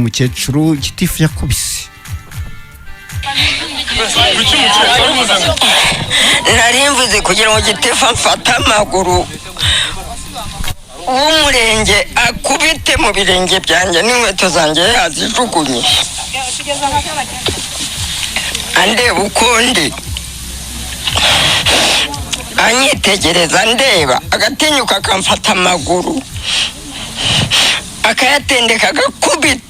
Ry'umukecuru gitifu yakubise. Nari mvuze kugira ngo gitifu amfate amaguru w'umurenge, akubite mu birenge byanjye, n'inkweto zanjye yazijugunye, andeba uko ndi, anyitegereza, ndeba, agatinyuka akamfata amaguru, akayatendeka, agakubita.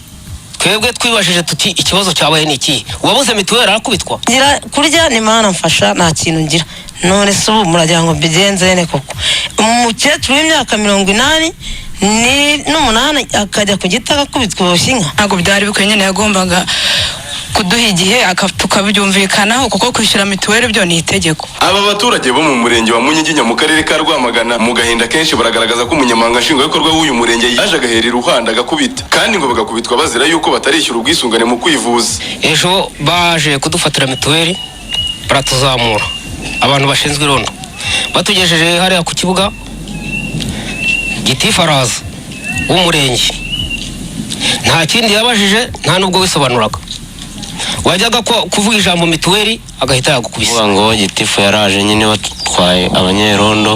Twebwe twibajije tuti: "Ikibazo cyabaye ni iki? Uwabuze mituweli arakubitwa?" Ngira kurya ni Mana mfasha, nta kintu ngira. None se ubu muragira ngo mbigenze ne koko? Umukecuru w'imyaka 88 akajya ku giti agakubitwa ubushyi inka? Ntabwo byari bikwiye nyine, yagombaga kuduha igihe tukabyumvikanaho, kuko kwishyura mituweli byo ni itegeko. Aba baturage bo mu murenge wa Munyiginya mu karere ka Rwamagana, mu gahinda kenshi baragaragaza ko umunyamabanga nshingwabikorwa w'uyu murenge yaje agahera iruhande agakubita, kandi ngo bagakubitwa bazira yuko batarishyura ubwisungane mu kwivuza. Ejo baje kudufatira mituweli, baratuzamura, abantu bashinzwe irondo batugejeje hariya ku kibuga, gitifu araza w'umurenge, nta kindi yabajije, nta n'ubwo wisobanuraga, wajyaga kuvuga ijambo mituweli agahita yagukubise. Kuvuga ngo gitifu yaraje nyine batwaye abanyerondo,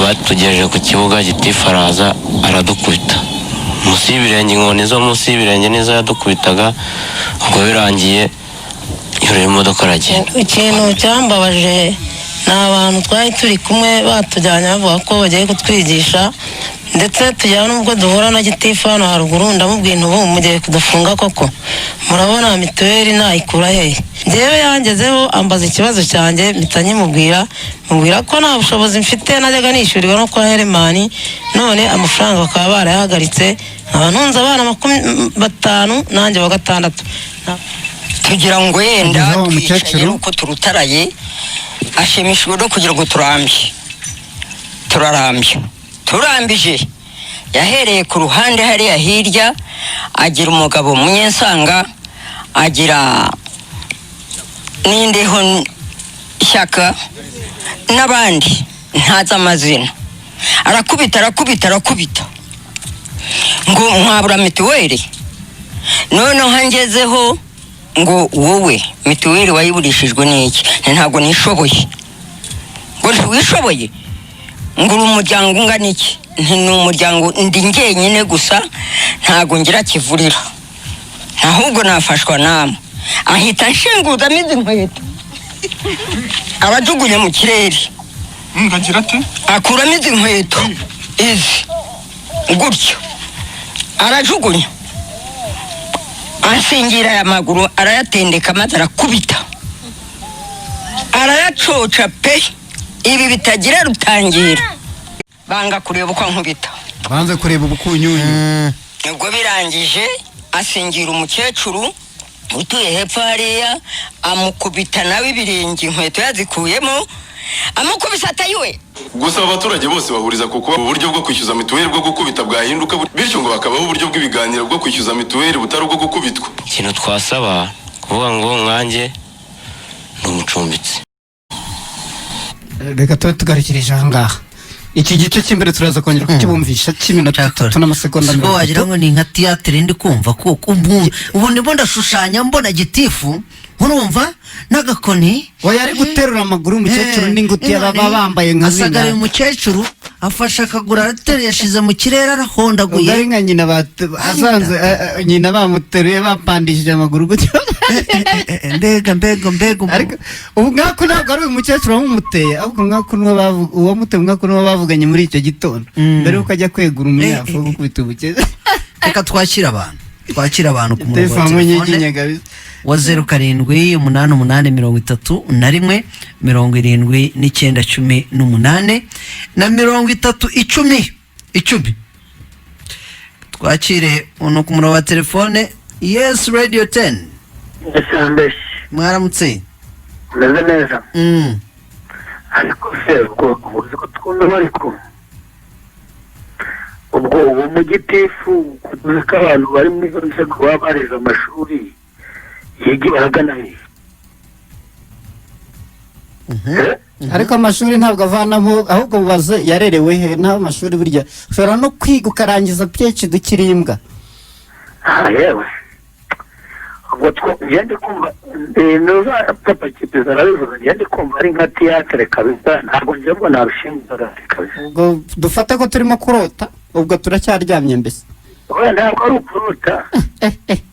batugejeje ku kibuga, gitifu araza aradukubita munsi y'ibirenge, inkoni zo munsi y'ibirenge nizo yadukubitaga. Ubwo birangiye yurira imodoka aragenda. Ikintu cyambabaje ni abantu twari turi kumwe batujyanye bavuga ko bagiye kutwigisha, ndetse tujyana n'ubwo duhura na gitifu hano haruguru, ndamubwira nti: "Ubu mugiye kudufunga koko? Murabona mituweli nayikura hehe?" Njyewe yangezeho ambaza ikibazo cyanjye, mpita nkimubwira, mubwira ko nta bushobozi mfite, najyaga nishyurirwa no kwa Heremani, none amafaranga bakaba barayahagaritse, nkaba ntunze abana 50 nanjye wa gatandatu. Tugira ngo yenda Kugeza aho twicaye umukecuru. uko turutaraye, ashimishijwe no kugira ngo turambye, turarambye, turambije. Yahereye ku ruhande hariya hirya, agira umugabo Munyensanga, agira n'indeho Shyaka n'abandi ntazi amazina, arakubita, arakubita, arakubita ngo mwabura mituweli. Noneho ngezeho ngo: "Wowe mituweli wayiburishijwe n'iki?" Nti: "Ntabwo nishoboye." Ngo: "Ntiwishoboye?" Ngo: "Uri umuryango ungana iki?" Nti: "Ni umuryango, ndi njyenyine gusa, ntabwo ngira kivurira, ahubwo nafashwa namwe." Ahita nshinguzamo izi nkweto, abajugunya mu kirere. Ngagira ate? Akuramo izi nkweto izi gutyo, arajugunya, ansingira aya maguru, arayatendeka, maze arakubita, arayacoca pe, ibi bitagira rutangira. Banga kureba uko ankubita. Banze kureba ubukunyunyu. Ubwo birangije asingira umukecuru utuye hepfo hariya, amukubita nawe ibirenge, inkweto yazikuyemo, amukubise atayiwe. Gusa aba baturage bose bahuriza ku kuba uburyo bwo kwishyuza mituweli bwo gukubita bwahinduka, bityo ngo hakabaho uburyo bw'ibiganiro bwo kwishyuza mituweli butari ubwo gukubitwa. Ikintu twasaba, kuvuga ngo nkanjye ni umucumbitsi. Reka tube tugarukirije aha ngaha iki gice cy'imbere, turaza kongera kukibumvisha cy'iminota 3 n'amasegonda Siko mirongo wagira itatu. ngo ni nka tiyatire ndi kumva, kuko ubu ndimo ndashushanya mbona gitifu, urumva, n'agakoni. Oya, ari guterura amaguru y'umukecuru n'ingutiya baba bambaye nka Asagariye zina. umukecuru, afashe akaguru, arateruye, yashize mu kirere, Ubwo ari arahondaguye. nka nyina asanze nyina bamuteruye, bapandishije amaguru gutyo. Mbega, mbega, mbega! Ariko ubu nkako ntabwo ari uyu mukecuru wamumuteye, ahubwo nkako n'uwo uwamuteye nkako n'uwo bavuganye muri icyo gitondo mbere yuko ajya kwegura umunyafu wo gukubita umukecuru. Reka twakire abantu ku murongo wa Telefone telefone munyiginya kabisa. wa 0788 31 79 18 na 30 10 10. Twakire umuntu ku murongo wa telefone. Yes, Radio 10. Mbese? Mwaramutse. Meze neza. Ariko se ubwo uzi ko twumva, ariko ubwo uwo mugitifu, uzi ko abantu bari muri izo nzego baba barize amashuri, yigiwe ahagana he? Eh? Ariko amashuri ntabwo avanamo, ahubwo mubaze yarerewe he. Nta mashuri, burya ushobora no kwiga ukarangiza PhD ukiri imbwa. Ah, yewe, ubwo ngende kumva nuza papa Kipiza arabivuga, ngende kumva ari nka théâtre kabisa, ntabwo njye mbona nabishinzwe kabisa. Ubwo dufate ko turimo kurota, ubwo turacyaryamye mbese? Oya, ntabwo ari ukurota.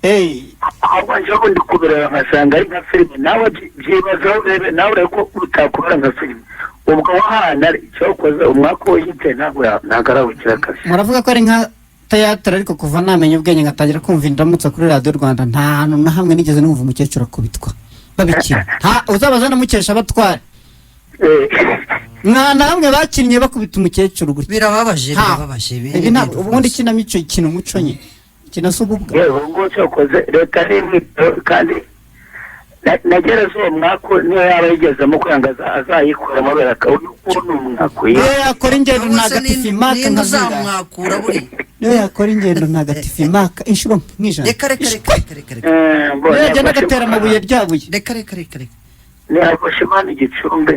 Hey. Ahubwo njyewe ndi kubireba nkasanga ari nka filime. Nawe byibazaho urebe, nawe urebe ko utakubera nka filime. Ubwo wahana icyo ukoze umwaka wihite, ntabwo ntabwo arawukira kabisa. Muravuga ko ari nka théâtre, ariko kuva namenya ubwenge ngatangira kumva indamutso kuri Radiyo Rwanda, nta hantu na hamwe nigeze numva umukecuru akubitwa babikina. Nta uzabaza na mukesha batware, nta na hamwe bakinnye bakubita umukecuru gutya. Birababaje. Ha. Birababaje. Ibi ntabwo ubundi ikinamico ikina umuco nye, ikina si ububwa. Yewe, ubwo cyokoze leta ni imwitaho kandi na gereza uwo mwaka niyo yaba yigezemo kugira ngo azayikuramo beraka uyu ni umwaka. Niyo yakora ingendo ntagatifu imaka ninde nka zingahe? Uzamwakura buri Niyo yakora ingendo ntagatifu imaka inshuro nk'ijana. Reka, reka, reka, reka, reka, reka. Niyo yagenda agatera amabuye ryabuye. Reka, reka, reka, reka. Ntiyafashe Imana igicumbi.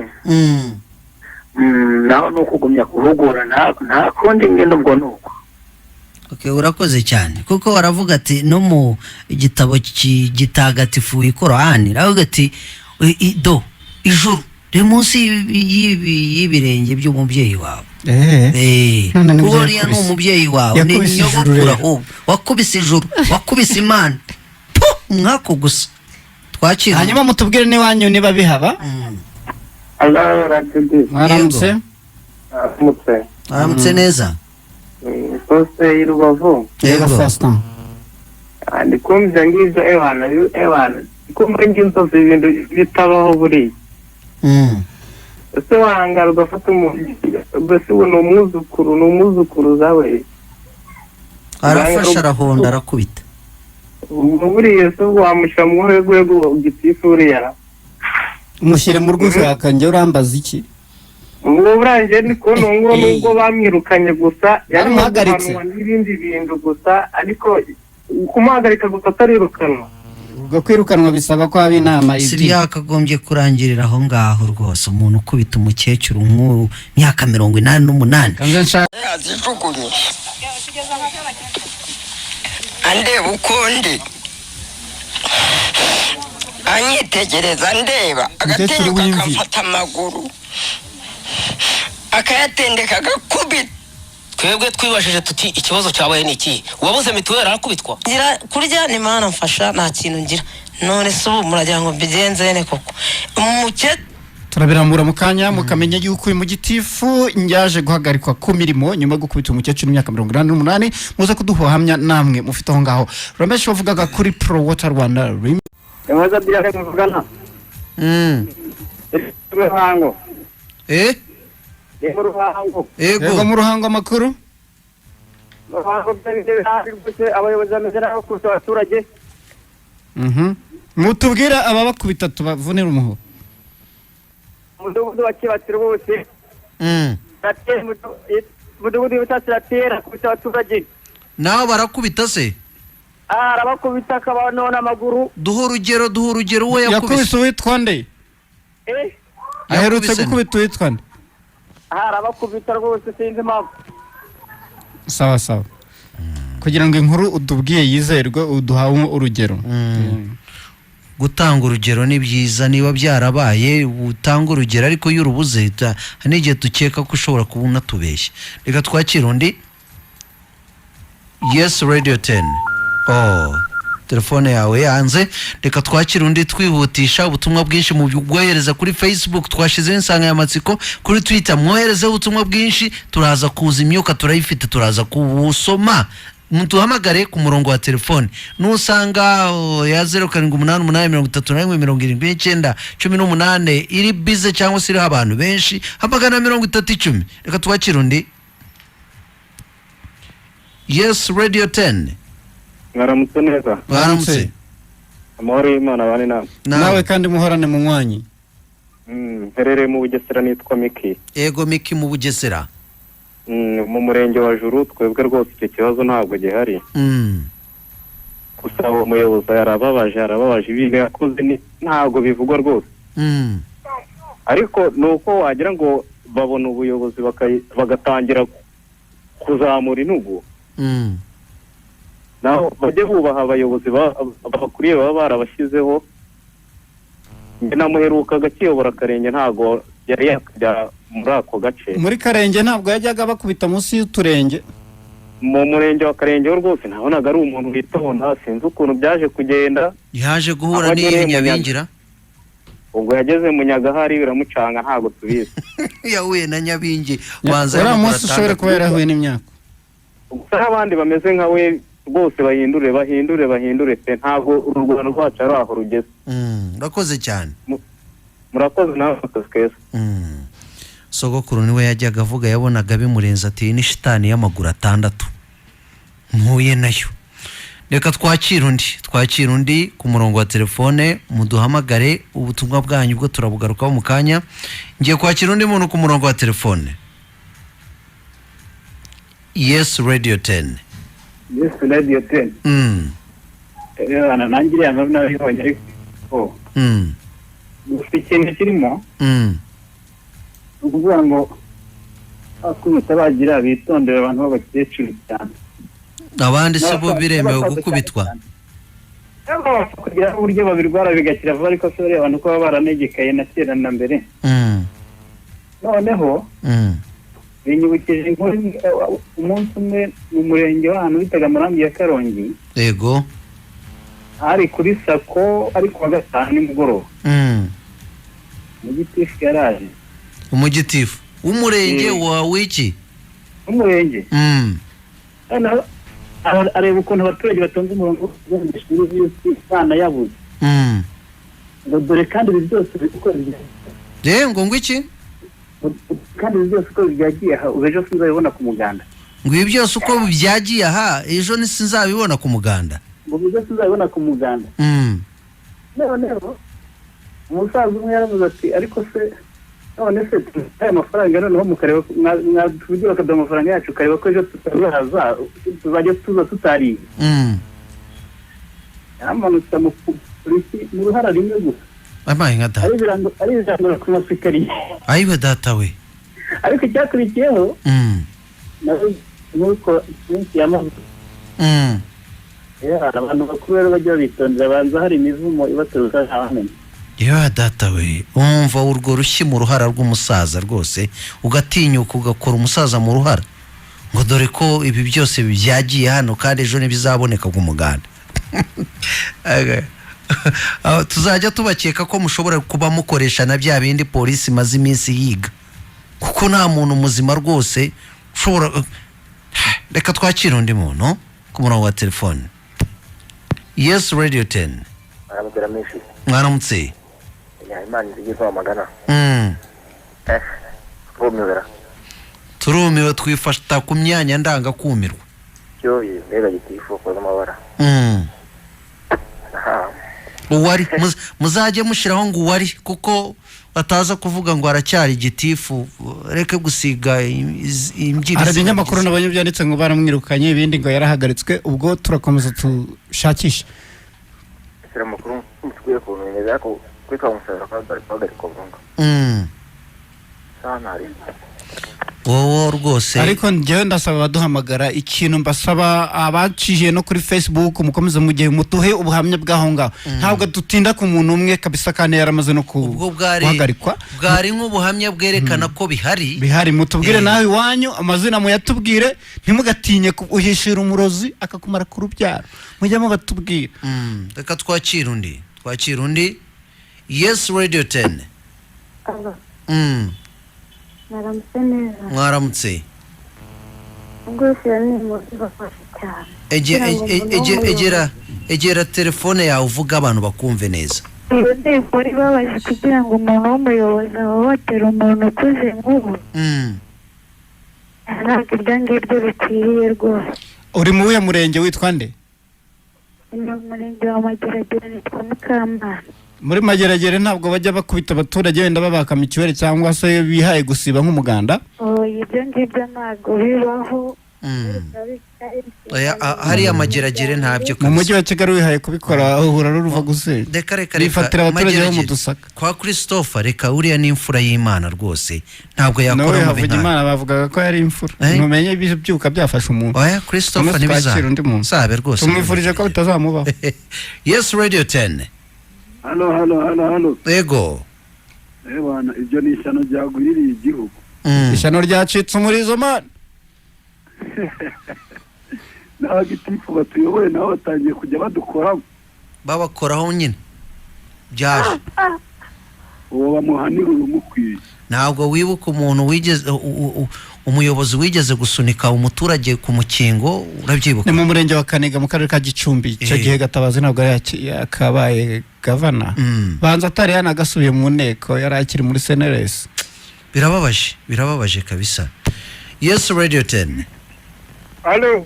Naho ni ukugumya guhugura, nta kundi nyine, ubwo ni uko. Okay, urakoze cyane, kuko baravuga ati no mu gitabo gitagatifu Ikorani aravuga ati do ijuru riri munsi y'ibirenge by'umubyeyi wawe. None nibyo Kuko uriya ni yakubise. umubyeyi wawe, ni Yakubise ijuru nyogokuru. rero. Ahubwo wakubise ijuru, wakubise Imana. Puh, umwako gusa twakira. Hanyuma mutubwire n'iwanyu niba bihaba. Mwaramutse. Aramutse. Aramutse neza. Poste y'i Rubavu. Yego, Faustin. Ndi kumva ngibyo, ewana ewana, ndi kumva nginzozi, ibintu bitabaho buriya. Ese wahangara ugafata umuntu, mbese ubu ni umwuzukuru, ni umwuzukuruza we? Arafashe, arahonda, arakubita. Ubwo buriya se ubwo wamushyira mu rwego gitifu buriya? Mushyire mu rwo ushaka, njye urambaza iki? Ubwo burangiye ndi kubona ubu ngubu nubwo bamwirukanye gusa yarimo Baramuhagaritse. guhanwa n'ibindi bintu gusa, ariko kumuhagarika gusa atarirukanwa. Ubwo kwirukanwa bisaba ko haba inama. Si ibyi byakagombye kurangirira aho ngaho rwose, umuntu ukubita umukecuru nk'ubu myaka 88. Kanze nshaka Yazijugunye andeba ukundi, anyitegereza, ndeba. Umukecuru Agatinyuka w'imvi. Akamfata amaguru akayatendeka, agakubita. Twebwe twibajije tuti ikibazo cyabaye ni iki? Uwabuze mituweli arakubitwa? Ngira kurya ni Mana mfasha, nta kintu ngira. None se ubu muragira ngo mbigenze ne koko umukecuru? Turabirambura mu kanya, mukamenya yuko uyu mugitifu yaje guhagarikwa ku mirimo nyuma yo gukubita umukecuru w'imyaka 88. Muze kuduha ubuhamya namwe mufite aho ngaho. Ramesh, wavugaga kuri Pro Water Rwanda Ibibazo byari muvugana. Ruhango. Eh? Ni mu Ruhango. Yego, mu Ruhango amakuru? Ruhango byari bihari rwose, abayobozi bameze nabi kurusha abaturage. Mutubwire ababakubita tubavunire umuhoro. Umudugudu wa Kibatsi rwose. Ratera, umudugudu w'Ibutatsi ratera kubita abaturage. Nawe barakubita se? Ah, arabakubita akabanona amaguru. Duha urugero, duha urugero uwo yakubise. Yakubise uwitwa nde? Eh? Aherutse Yakubise nde? gukubita uwitwa nde? Ah, arabakubita rwose, sinzi impamvu. Sawa sawa, kugira ngo inkuru utubwiye yizerwe uduhawe urugero. Gutanga urugero ni byiza, niba byarabaye utanga urugero, ariko iyo urubuze hari n'igihe dukeka ko ushobora kuba unatubeshya. Reka twakire undi. Yes, Radio 10. Oh, telefone yawe yanze. Reka twakire undi twihutisha. Ubutumwa bwinshi mu bwohereza kuri Facebook, twashyizeho insanganyamatsiko, kuri Twitter mwoherezeho ubutumwa bwinshi, turaza kuza, imyuka turayifite, turaza kubusoma. Muduhamagare ku murongo wa telefone nusanga, oh, ya 0788 31 79 18 iri bize cyangwa se iriho abantu benshi, hamagana 3010. Reka twakire undi. Yes, Radio 10. Mwaramutse neza. Mwaramutse. Amahoro y'Imana bane namwe. Nawe kandi muhorane munywanyi. Mperereye mu Bugesera, nitwa Miki. Ego, Miki mu Bugesera. Mu murenge wa Juru, twebwe rwose icyo kibazo ntabwo gihari. Gusa uwo muyobozi yarababaje, yarababaje, ibintu yakoze ntabwo bivugwa rwose. Ariko ni uko wagira ngo babona ubuyobozi bagatangira kuzamura intugu. Naho bajye bubaha abayobozi babakuriye baba barabashyizeho. Njye namuherukaga akiyobora Akarenge, ntago yari yakajya muri ako gace. Muri Karenge ntabwo yajyaga bakubita munsi y'uturenge. Mu murenge wa Karenge ho rwose nabonaga ari umuntu witonda, sinzi ukuntu byaje kugenda. Yaje guhura Aho agereye n'iyi mu Nyaga- nyabingira. Ubwo yageze mu Nyagahari biramucanga, ntabwo tubizi. Yahuye na nyabingi wanza. Uriya munsi ushobora kuba yarahuye n'imyaka. Gusa n'abandi bameze nka we rwose bahindure, bahindure, bahindure pe, ntabwo uru Rwanda rwacu ari aho rugeze. Urakoze cyane. Murakoze nawe, akazi keza. Sogokuru niwe yajyaga avuga, yabonaga bimurenze ati: "Iyi ni shitani y'amaguru atandatu mpuye nayo." Reka twakire undi, twakire undi ku murongo wa telefone. Muduhamagare, ubutumwa bwanyu bwo turabugarukaho mu kanya. Ngiye kwakira undi muntu ku murongo wa telefone. Yes, Radio 10. Yes, Radio 10. Nanjye iriya nkuru narayibonye, ariko gusa ikintu kirimo ni ukuvuga ngo akubita bagira bitondere abantu b'abakecuru cyane. Abandi se bo biremewe N'abasaza gukubitwa? cyane cyane. Babasha kugira uburyo babirwara bigakira vuba, ariko se bariya abantu ko baba baranegekaye na kera na mbere. Noneho binyibukije inkuru imwe, umunsi umwe mu murenge w'ahantu bitaga Murambi ya Karongi, hari kuri SACCO, ari kuwa gatanu nimugoroba. Umugitifu yaraje. Umugitifu w'umurenge wa wiki? W'umurenge. Noneho areba ukuntu abaturage batonze umurongo wo serivisi bana yabuze, ngo dore kandi ibi byose uko Eh, ngo iki? Kandi ibi byose uko byagiye aha, ubu ejo sinzabibona ku muganda. Ngo ibi byose uko byagiye aha, ejo sinzabibona ku muganda. Ngo ejo sinzabibona ku muganda. Noneho umusaza umwe yaravuze ati: "Ariko se none se aya mafaranga, noneho mukareba mwatugira bakaduha amafaranga yacu, ukareba ko ejo tutazaza, tuzajya tuza tutariye." Yaramanutse amukubita mu ruhara rimwe gusa. Amaye nka data! Arizandura ku masikariye. Ayiwe data we! Ariko icyakurikiyeho nawe nuko iminsi yamaze. Abantu bakuru rero bajya babitondera, banza hari imivumo ibaturuka ntawamenya. Yewe data we, wumva urwo rushyi mu ruhara rw'umusaza rwose, ugatinyuka ugakora umusaza mu ruhara ngo dore ko ibi byose byagiye hano kandi ejo ntibizaboneka ku muganda. Aho tuzajya tubakeka ko mushobora kuba mukoresha na bya bindi polisi imaze iminsi yiga, kuko nta muntu muzima rwose ushobora. Reka twakire undi muntu ku murongo wa telefone. Yes, Radio 10. Aramubwira menshi. Mwaramutse. Imana izigiye kwamagana. Rumiwera. Turumiwe, twifata ku myanya ndangakumirwa. Cyo mbega gitifu koza amabara. Aha. Uwari muzajye mushyiraho ngo uwari, kuko bataza kuvuga ngo aracyari gitifu, reke gusiga imbyiro. Hari ibinyamakuru nabonye byanditse ngo baramwirukanye, ibindi ngo yarahagaritswe. Ubwo turakomeza dushakishe. Shyira amakuru mutubwire ukuntu bimeze, ariko kwitwa umusaruro guhagarikwa burundu. Sawa, ntari. Wowe rwose. Ariko njyewe ndasaba abaduhamagara, ikintu mbasaba, abaciye no kuri Facebook, mukomeze mu gihe mutuhe ubuhamya bw'aho ngaho. Ntabwo dutinda ku muntu umwe kabisa kandi yaramaze no guhagarikwa. Bwari nk'ubuhamya bwerekana ko bihari. Bihari, mutubwire nawe iwanyu, amazina muyatubwire, ntimugatinye uhishira umurozi akakumara ku rubyaro, mujye mubatubwira. Reka twakire undi, twakire undi. Yes, Radio 10. Mwaramutse neza. Mwaramutse. Rwose iyo ni inkuru ibabaje cyane. Kugira ngo umuntu Egera, egera telefone yawe uvuga abantu bakumve neza. Iyo ni inkuru ibabaje, kugira ngo umuntu w'umuyobozi ahohotera umuntu ukuze nk'ubu. Ntabwo ibyo ngibyo bikwiriye rwose. Uri mu wuhe murenge, witwa nde? Ni mu murenge wa Mageragere, nitwa Mukamana. Muri Mageragere ntabwo bajya bakubita abaturage, wenda babaka mituweli cyangwa se bihaye gusiba nk'umuganda? Oya, ibyo ngibyo ntabwo bibaho. Oya, hariya Mageragere ntabyo. Mu mujyi wa Kigali wihaye kubikora uhura n'uruva gusenya. Reka, reka, reka. Bifatira abaturage bo mu Mageragere. dusaka. Kwa Christopher, reka, uriya ni imfura y'Imana rwose, ntabwo yakora Nawe mu havuga Imana, bavugaga ko yari imfura, ntumenye ibibyuka byafashe umuntu. Oya, Christopher Umunsi twakira undi muntu. Sabe rwose. Tumwifurije ko bitazamubaho. Yes, Radio 10. Halo, halo, halo, halo. Yego. Ebana, ibyo ni ishyano ryagwiririye igihugu. Ishyano ryacitse umurizo, man. N'abagitifu batuyoboye nabo batangiye kujya badukoramo. Babakoraho nyine byaje. Uwo bamuhanira urumukwiye. Ntabwo wibuka umuntu wigeze umuyobozi wigeze gusunika umuturage ku mukingo? Urabyibuka? Ni mu murenge wa Kaniga mu karere ka Gicumbi icyo gihe. Gatabazi ntabwo yari yakabaye gavana, banza atari yanagasubiye mu nteko, yari akiri muri CNLS. Birababaje, birababaje kabisa. Yes, Radio 10. Alo.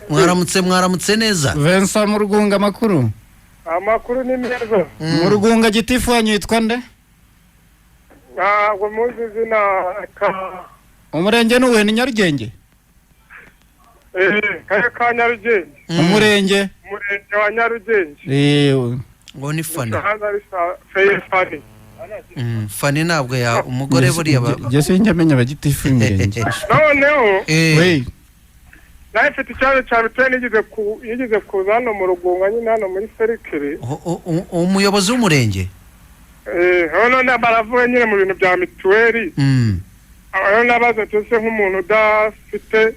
Mwaramutse, mwaramutse neza. Vincent mu Rugunga, amakuru? Amakuru ni meza. Mu Rugunga gitifu wanyu yitwa nde? Ntabwo muzi izina ka. Umurenge ni uwuhe? Ni Nyarugenge? Karere ka Nyarugenge. Umurenge? Umurenge wa Nyarugenge. Yewe. Ngo ni Fani. Hanze ari feye Fani. Fani ntabwo ya umugore buriya Njye sinjya amenya abagitifu b'imirenge. Noneho We. nawe mfite ikibazo cya mituweli, yigeze kuza hano mu Rugunga nyine, hano muri serikire. Umuyobozi w'umurenge. None baravuga nyine mu bintu bya mituweli. Rero nabaza ati: ese nk'umuntu udafite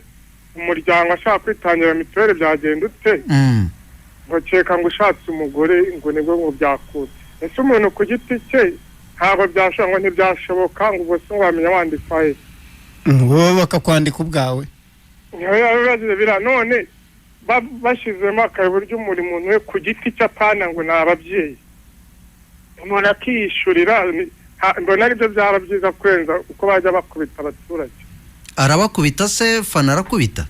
umuryango ashaka kwitangira mituweli byagenda ute? Ngo kereka ngo ushatse umugore, ngo nibwo ngo byakunda. Ese umuntu ku giti cye ntabwo byashoboka? Ngo ntibyashoboka. Ngo ubwo se ngo wamenya wandikwa he? Wowe bakakwandika ubwawe. Niho bagize biriya none bashyizemo akayobo ry'umurimo umuntu we ku giti cye, apana ngo ni ababyeyi, umuntu akiyishyurira, mbona aribyo byaba byiza kurenza uko bajya bakubita abaturage. Arabakubita se? Fana arakubita?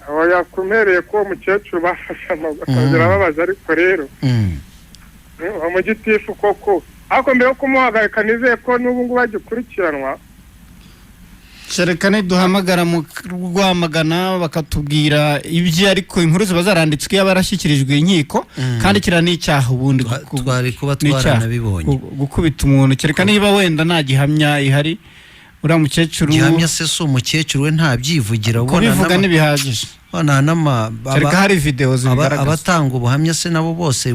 Aho yakumereye ko uwo mukecuru bafashe amaguru birababaza, ariko rero uwo mugitifu koko, ariko mbere yo kumuhagarika nizeye ko n'ubu ngubu agikurikiranwa. Kereka niduhamagara mu Rwamagana bakatubwira ibyo, ariko inkuru ziba zaranditswe iyo yarashyikirijwe inkiko, kandi kiriya ni icyaha ubundi. Twari kuba Ni icyaha. twaranabibonye. Gukubita umuntu, kereka niba wenda nta gihamya ihari, uriya mukecuru. Gihamya se? Si umukecuru we ntabyivugira? Ubona Kubivuga ntibihagije. Ubona n'ama Kereka hari video zibigaragaza. Abatanga ubuhamya se nabo bose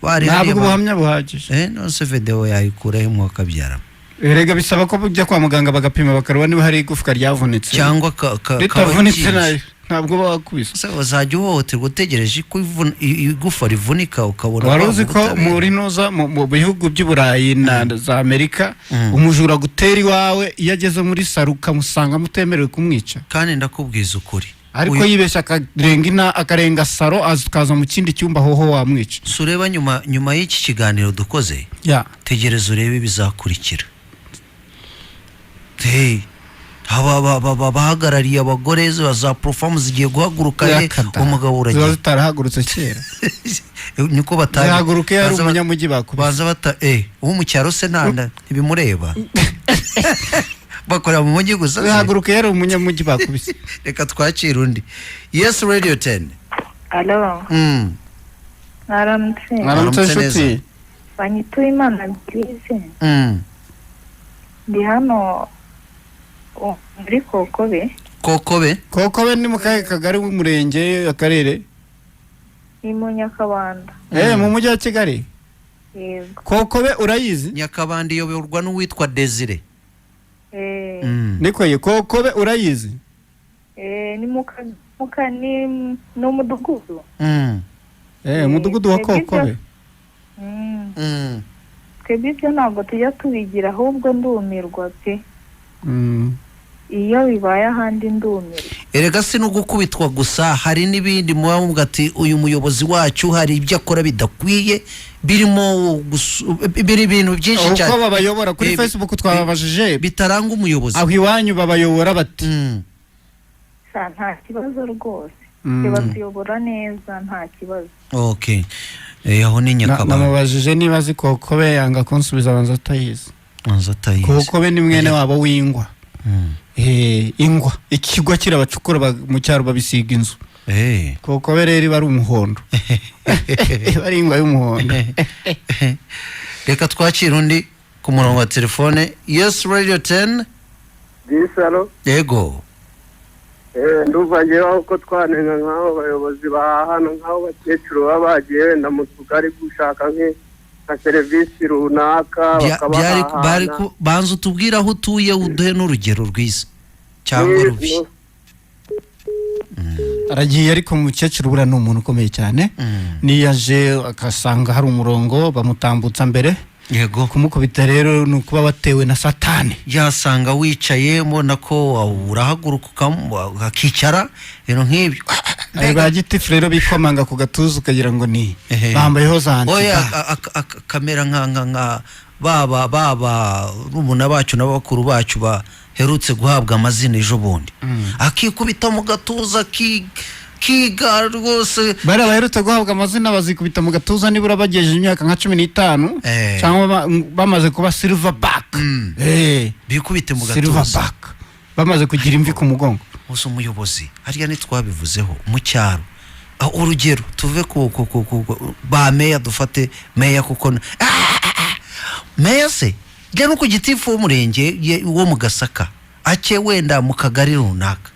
bari Ntabwo hariya ubuhamya buhagije. None se video yayikurahe mwakabyara? Erega bisaba ko ujya kwa muganga bagapima, bakareba niba hari igufwa ryavunitse. Cyangwa ritavunitse kaba nayo ntabwo baba bakubise. Se uzajya uhohoterwa utegereje ko igufa rivunika ukabona Wari waba uzi ko ubutabera? muri noza mu bihugu by'i Burayi na za Amerika, umujura gutera iwawe, iyo ageze muri saro ukamusanga mutemerewe kumwica? Kandi ndakubwiza ukuri. Ariko yibeshya akarenga ina, akarenga saro, akaza mu kindi cyumba, hoho wamwica. Si ureba nyuma y'iki kiganiro dukoze, tegereza urebe ibizakurikira. Hey, abahagarariye abagore za Pro-Femmes zigiye guhaguruka he? Yakada. Umugabo Ziba uragiye. zitarahagurutse kera. Niko batabi. Zihaguruka iyo ari umunyamujyi bakubise. Baza bata uwo mu cyaro se nta ntibimureba, bakorera mu mujyi gusa se. Zihaguruka iyo ari umunyamujyi bakubise. Reka twakire undi. Yes, Radio 10. Alo, mwaramutse. Mwaramutse nshuti. Banyituye Imana Bwize. Ndi hano muri Kokobe. Kokobe. Kokobe ni mu kahe kagari, w'umurenge, akarere? Ni mu Nyakabanda. Mu mujyi wa Kigali? Yego. Kokobe urayizi? Nyakabanda iyoborwa n'uwitwa Desire. Niko ye, Kokobe urayizi? Ni muka ni umudugudu. Umudugudu wa Kokobe. Twebwe ibyo ntabwo tujya tubigira, ahubwo ndumirwa pe. Iyo bibaye ahandi ndumirwa. Erega si no gukubitwa gusa, hari n'ibindi muba muvuga ati uyu muyobozi wacu hari ibyo akora bidakwiye, birimo biri ibintu byinshi cyane. Uko babayobora kuri Facebook twababajije. Bitaranga umuyobozi. Aho iwanyu babayobora bati? Sa nta kibazo rwose. Twe batuyobora neza, nta kibazo. Okay, aho ni Nyakabanda. Namubajije niba azi Kokobe, yanga kunsubiza, abanza atayizi. Abanza atayizi. Kokobe ni mwene wabo w'ingwa. Ingwa ikigwa kirabacukura mu cyaro babisiga inzu. Kuko rero iba ari umuhondo, iba ari ingwa y'umuhondo. Reka twakire undi ku murongo wa telefone. Yes, Radio 10. Gisaro. Yego. Ndumva ngewe ko twanenga nk'abo bayobozi ba hano, nk'abo bakecuru baba bagiye wenda mu tugari gushaka nka serivisi runaka, Byari bakabahahana. Banza utubwire aho utuye, uduhe n'urugero rwiza cyangwa rubi. Aragiye, ariko umukecuru buriya ni umuntu ukomeye cyane. Niyo aje agasanga hari umurongo, bamutambutsa mbere. Kumukubita rero ni ukuba watewe na Satani. Yasanga wicaye, mbona ko urahaguruka ukakicara, ibintu nk'ibyo. Aba ba gitifu rero bikomanga ku gatuza ukagira ngo ni bambayeho za Oya, antiba. Kamera nka baba rumuna bacu n'abakuru bacu baherutse guhabwa amazina ejo bundi, akikubita mu gatuza, kiga rwose. Bariya baherutse guhabwa amazina bazikubita mu gatuza nibura bagejeje imyaka nka 15 cyangwa bamaze kuba silver back. Bikubite mu Silver gatuza. back, bamaze kugira imvi ku mugongo. Gusa umuyobozi hariya ntitwabivuzeho mu cyaro. Urugero tuve ku ba meya, dufate meya kuko meya se jya no ku gitifu w'umurenge wo mu Gasaka ake, wenda mu kagari runaka,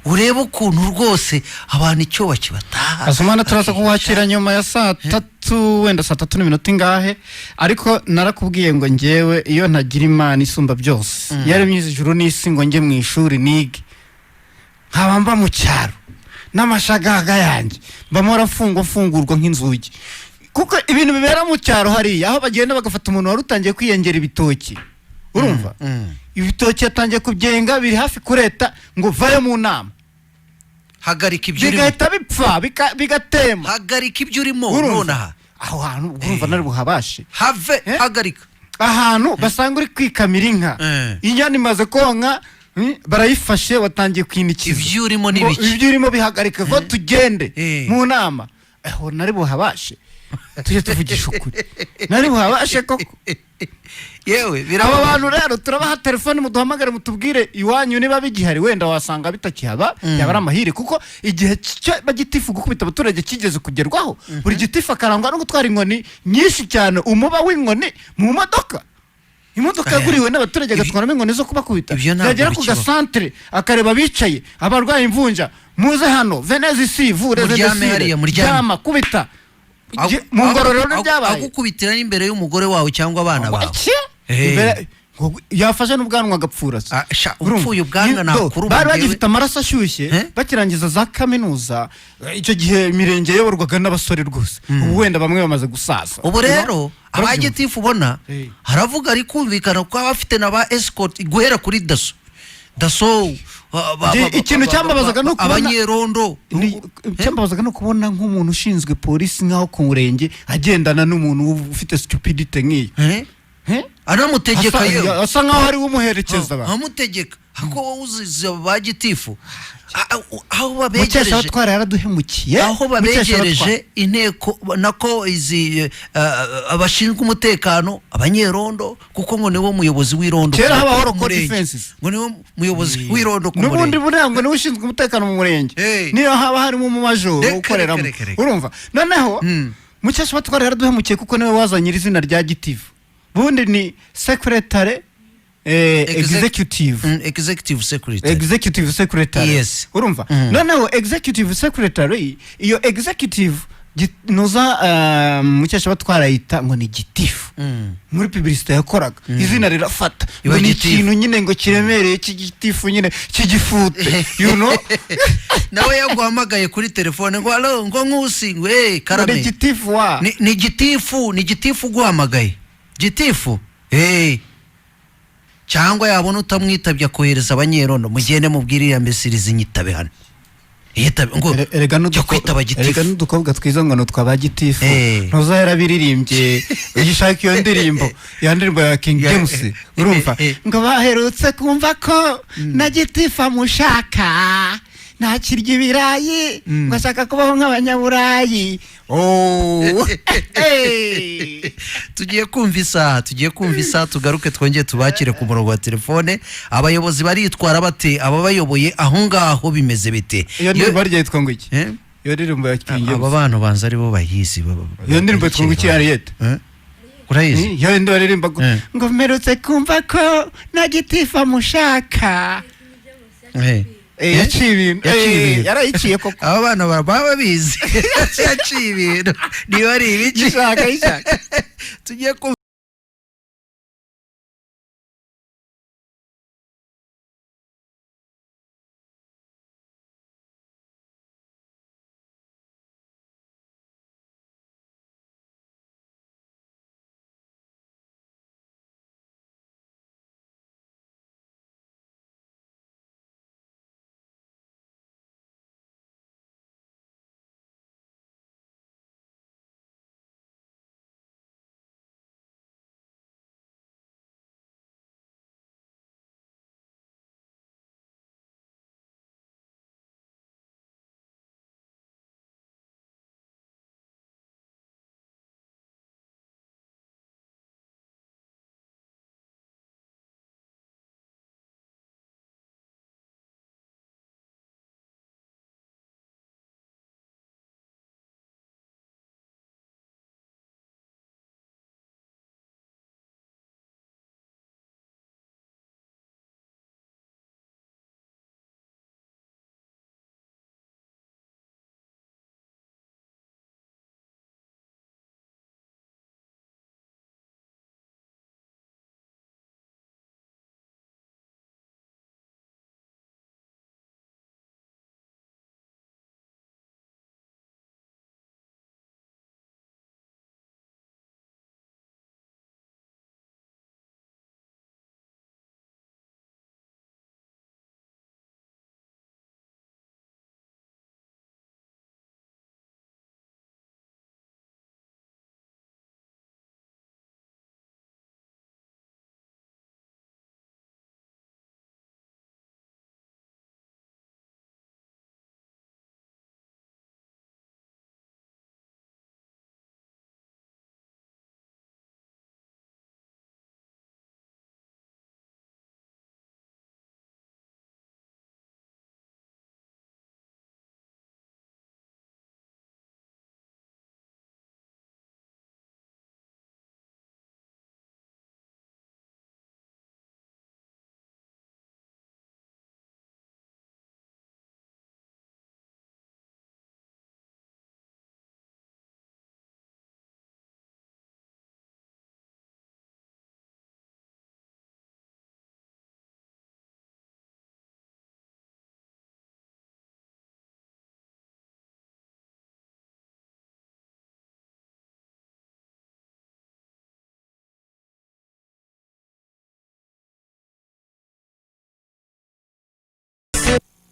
urebe ukuntu rwose abantu icyo bakibataha. Asumana, turaza kuwakira nyuma ya saa 3, wenda saa 3 n'iminota ingahe, ariko narakubwiye ngo ngewe iyo ntagira Imana isumba byose yaremye ijuru n'isi ngo njye mu ishuri nige, nkaba mba mu cyaro n'amashagaga yanjye, mba mpora mfungwa mfungurwa nk'inzugi, kuko ibintu bibera mu cyaro hariya, aho bagenda bagafata umuntu wari utangiye kwiyengera ibitoki, urumva ibitoki yatangiye kubyenga biri hafi kureta, ngo vayo mu nama, Hagarika ibyo urimo. Bigahita bipfa, bigatema. Hagarika ibyo urimo. Urumva? Nonaha. Aho hantu urumva nari buhabashe? Have, hagarika. Ahantu basanga uri kwikamira inka, inyana imaze konka, barayifashe watangiye kwinikiza. Ibyo urimo ni Ngo biki? Ibyo urimo bihagarike, vo tugende mu nama. Aho nari buhabashe? Tujye tuvugisha ukuri, nari buhabashe koko? Yewe. Aba bantu rero turabaha telefone, muduhamagare mutubwire iwanyu niba bigihari. Wenda wasanga bitakihaba, yaba ari amahire, kuko igihe bagitifu gukubita abaturage kigeze kugerwaho, buri gitifu akarangwa no gutwara inkoni nyinshi cyane, umuba w'inkoni mu modoka, imodoka yaguriwe n'abaturage agatwaramo inkoni zo kubakubita. Ntabwo Yagera ku bikibaho. gasantere akareba abicaye, abarwaye imvunja, muze hano, venez ici, vous les Muryame imbéciles. hariya, muryame. Ryama, kubita. Mu Ngororero ntibyabaye? Agukubitira n'imbere y'umugore wawe cyangwa abana bawe. Iki? Ngo yafashe n'ubwanwa agapfura se. Upfuye ubwanwa nakuruma. Bari Njyewe. bagifite amaraso ashyushye bakirangiza za kaminuza. Icyo gihe imirenge yayoborwaga n'abasore rwose. Ubu wenda bamwe bamaze gusaza. Ubu rero abagitifu ubona haravuga ari kumvikana, kuko aba afite na ba escort guhera kuri daso, daso Ikintu cyambabazaga ni ukubona abanyerondo. Icyambabazaga ni ukubona nk'umuntu ushinzwe polisi nk'aho ku murenge agendana n'umuntu ufite stupidité nk'iyo. Anamutegeka. Yewe. Asa nkaho ari we umuherekeza ba. Amutegeka ako wowe uzize ba gitifu aho babegereje. Mukeshabatwara yaraduhemukiye. Aho babegereje inteko, nako izi abashinzwe umutekano, abanyerondo, kuko ngo niwo muyobozi w'irondo Kera ku habaho local murenge. defenses. Ngo niwo muyobozi w'irondo ku N'ubundi murenge. buriya ngo niwe ushinzwe umutekano mu murenge, niyo haba harimo umumajoro Reka, ukoreramo. reka, reka, reka. Urumva noneho Mukeshabatwara yaraduhemukiye, kuko niwe wazanye iri zina rya gitifu. Bundi ni secretary executive. Executive secretary. Executive secretary. Yes. Urumva noneho executive secretary, iyo executive nuza Mukeshabatwara yita ngo ni gitifu muri publicité yakoraga, izina rirafata Iba ngo ni gitifu. ikintu nyine ngo kiremereye cy'igitifu nyine cy'igifute. Nawe yaguhamagaye kuri telefone ngo alo, ngo Nkusi, ngo karame. Ngo ni gitifu wa. Ni gitifu, ni gitifu uguhamagaye, gitifu cyangwa yabona utamwitabye akohereza abanyerondo, mugende mubwire iriya mbesirizi nyitabe hano, yitabe ngo jya kwitaba Erega gitifu. N'udukobwa twiza ngo ni utwa ba gitifu, ntuza yarabiririmbye. Uyishaka iyo ndirimbo, ya ndirimbo ya King James, urumva ngo baherutse kumva ko na gitifu amushaka. Ntakirya ibirayi, ngo ashaka kubaho nk'abanyaburayi. Oh. Tugiye kumva isaha, tugiye kumva isaha, tugaruke twongere tubakire ku murongo wa telefone. Abayobozi baritwara bate? Ababayoboye aho ngaho bimeze bite? Iyo ndirimbo harya yitwa ngo iki? Iyo ndirimbo ya King James. Aba bantu banza aribo bayizi. Iyo ndirimbo yitwa ngo iki, Harriet? Urayizi? Iyo ndirimbo baririmba ngo mperutse kumva ko na gitifu amushaka. Yaciye ibintu. Yaciye ibintu. Yarayiciye koko. Aba bana baba babizi. Yaciye ibintu niba ari ibiki. Yishaka, yishaka. Tugiye kumva.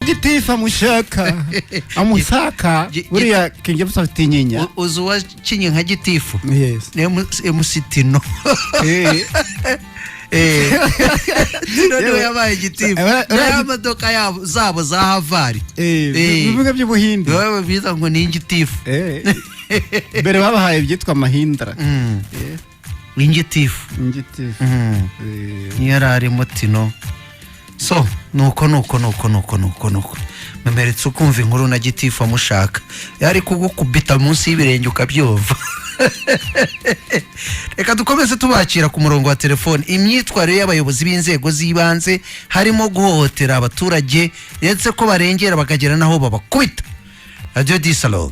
Gitifu amushaka, amusaka buriya King James afite inyinya. Uzi uwakinye nka gitifu? Yes. Ni MC Tino. Tino niwe yabaye gitifu. N'aya modoka zabo za Havari. Ibibuga by'ubuhinde. Baba biza ngo ni ingitifu. Mbere babahaye ibyitwa Mahindra. Ingitifu. Ingitifu. Niyo yari arimo Tino. So nuko nuko nuko nuko nuko nuko memeretse ukumva inkuru na gitifu amushaka, yari kugukubita munsi y'ibirenge ukabyumva. Reka dukomeze tubakira ku murongo wa telefone. Imyitwarire y'abayobozi b'inzego z'ibanze harimo guhohotera abaturage, ndetse ko barengera bakagera naho babakubita. Radio Disalo.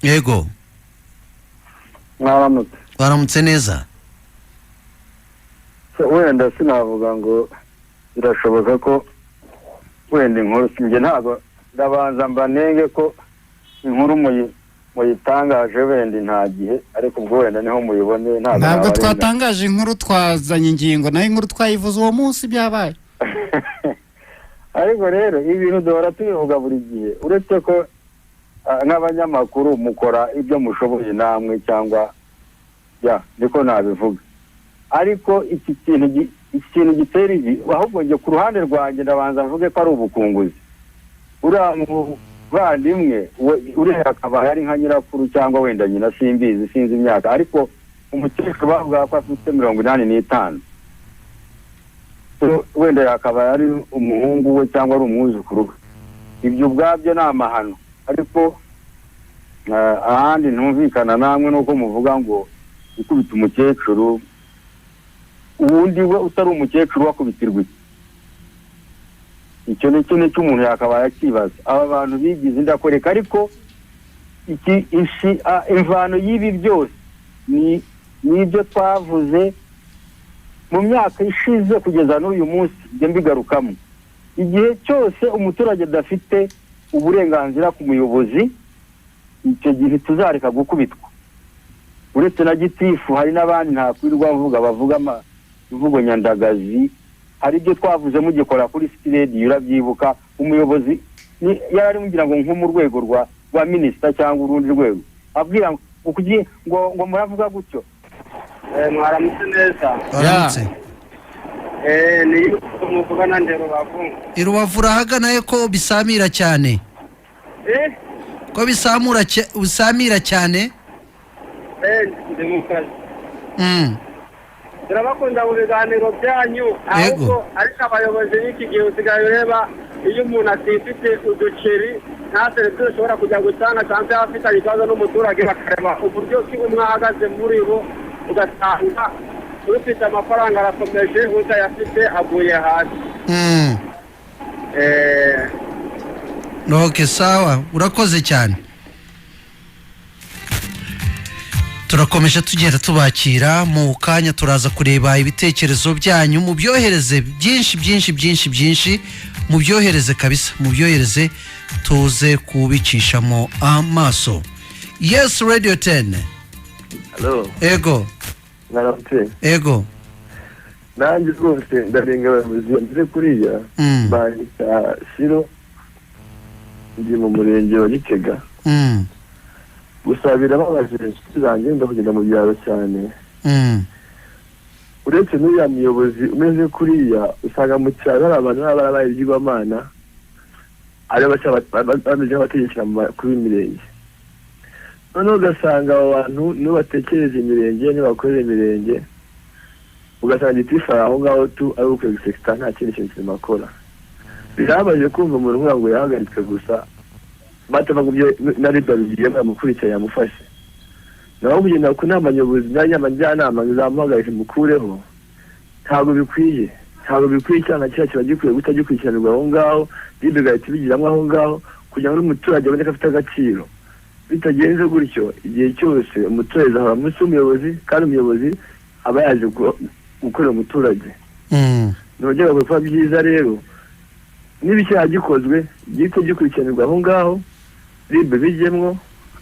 Yego. Mwaramutse. Mwaramutse neza. Wenda sinavuga ngo birashoboka ko wenda inkuru njye ntabwo ndabanza mbanenge ko inkuru muyitangaje wenda nta gihe, ariko ubwo wenda niho muyiboneye. Ntabwo twatangaje inkuru, twazanye ingingo, nayo inkuru twayivuze uwo munsi byabaye. Ariko rero ibintu duhora tubivuga buri gihe, uretse ko n'abanyamakuru mukora ibyo mushoboye namwe cyangwa ya niko nabivuga, ariko iki kintu Iki kintu gitera ibi, ahubwo njye ku ruhande rwanjye ndabanza mvuge ko ari ubukunguzi. Uriya muvandimwe uriya akaba yari nka nyirakuru cyangwa wenda nyina, simbizi, sinzi imyaka, ariko umukecuru bavuga ko afite 85, wenda yakaba yari umuhungu we cyangwa ari umwuzukuru we. Ibyo ubwabyo ni amahano. Ariko ahandi ntumvikana namwe nuko muvuga ngo gukubita umukecuru, ubundi we utari umukecuru wakubitirwa iki? Icyo ni kimwe cy'umuntu yakabaye akibaza. Aba bantu bigize indakoreka, ariko iki imvano y'ibi byose ni ibyo twavuze mu myaka ishize kugeza n'uyu munsi, njye mbigarukamo. Igihe cyose umuturage adafite uburenganzira ku muyobozi, icyo gihe tuzareka gukubitwa. Uretse na gitifu hari n'abandi ntakwirirwa mvuga bavuga imvugo nyandagazi. Hari ibyo twavuze mugikora kuri City Radio, urabyibuka, umuyobozi yari mugira ngo nko mu rwego rwa minisita cyangwa urundi rwego, abwira ngo muravuga gutyo. Mwaramutse neza. Mwaramutse. Ni muvugana ndi Rubavu. I Rubavu urahagana ko bisamira cyane? Ko bisamira cyane? Ndi mu kazi. Turabakunda mu biganiro byanyu, ahubwo ariko abayobozi b'iki gihe usigaye ureba iyo umuntu atifite uduceri nta serivisi ushobora kujya gutanga cyangwa se afitanye ikibazo n'umuturage, bakareba uburyo ki umwe ahagaze muri bo, ugasanga ufite amafaranga arakomeje, utayafite aguye hasi. Ok, sawa, urakoze cyane. Turakomeje tugenda tubakira mu kanya, turaza kureba ibitekerezo byanyu, mubyohereze byinshi byinshi byinshi byinshi, mubyohereze kabisa, mubyohereze tuze kubicishamo amaso. Yes, Radio 10. Hello. Ego. Mwaramutse. Ego. Nanjye rwose ndarenga abayobozi bameze kuriya. Bandika Shiro, ndi mu murenge wa Gitega. Gusa birababaje, inshuti zanjye ndakugenda mu byaro cyane. Uretse n'uriya muyobozi umeze kuriya, usanga mu cyaro hari abantu baba barabaye ibyigwamana, ari bameze nk'abategekera kuri mirenge. Noneho ugasanga abo bantu nibo batekereza imirenge, nibo bakorera imirenge, ugasanga gitifu aho ngaho tu ari ukwegisekita, nta kindi kintu kirimo akora. Birababaje kumva umuntu nk'uwo ngo yahagaritswe gusa, batavugubye na riba bigiye bamukurikira yamufashe. Naho kugenda ku nama nyobozi n'inama njyanama zamuhagarika mukureho, ntabwo bikwiye, ntabwo bikwiye. Cyangwa kiriya kiba gikwiye guhita gikurikiranirwa aho ngaho, riba igahita ibigiramo aho ngaho, kugira ngo n'umuturage abone ko afite agaciro. Bitagenze gutyo, igihe cyose umuturage ahora munsi y'umuyobozi, kandi umuyobozi aba yaje gukorera umuturage. Nongera kuba byiza rero niba icyaha gikozwe gihite gikurikiranirwa aho ngaho, ribe bijyemwo,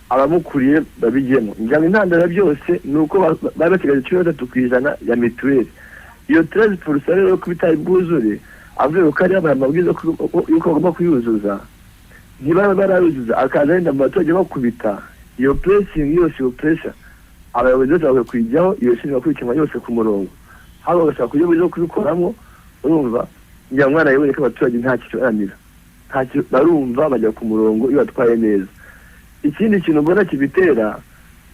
abamukuriye babijyemo. Ngira intandaro byose ni uko bari basigaje 13% ya mituweli. Iyo 13% rero ko bitari bwuzure, avuye ko ari yabaye amabwiriza y'uko bagomba kuyuzuza, ntibaba barayuzuza, akaza yenda mu baturage bakubita. Iyo pressing yose, iyo pressure, abayobozi bose bakwiye kuyijyaho, iyo shinzwe gukurikiranwa yose ku murongo, haba bagashaka uburyo bwiza bwo kubikoramo. Urumva ngira umwana yibonye ko abaturage nta kintu baramira, ntacyo barumva, bajya ku murongo iyo batwaye neza. Ikindi kintu mbona kibitera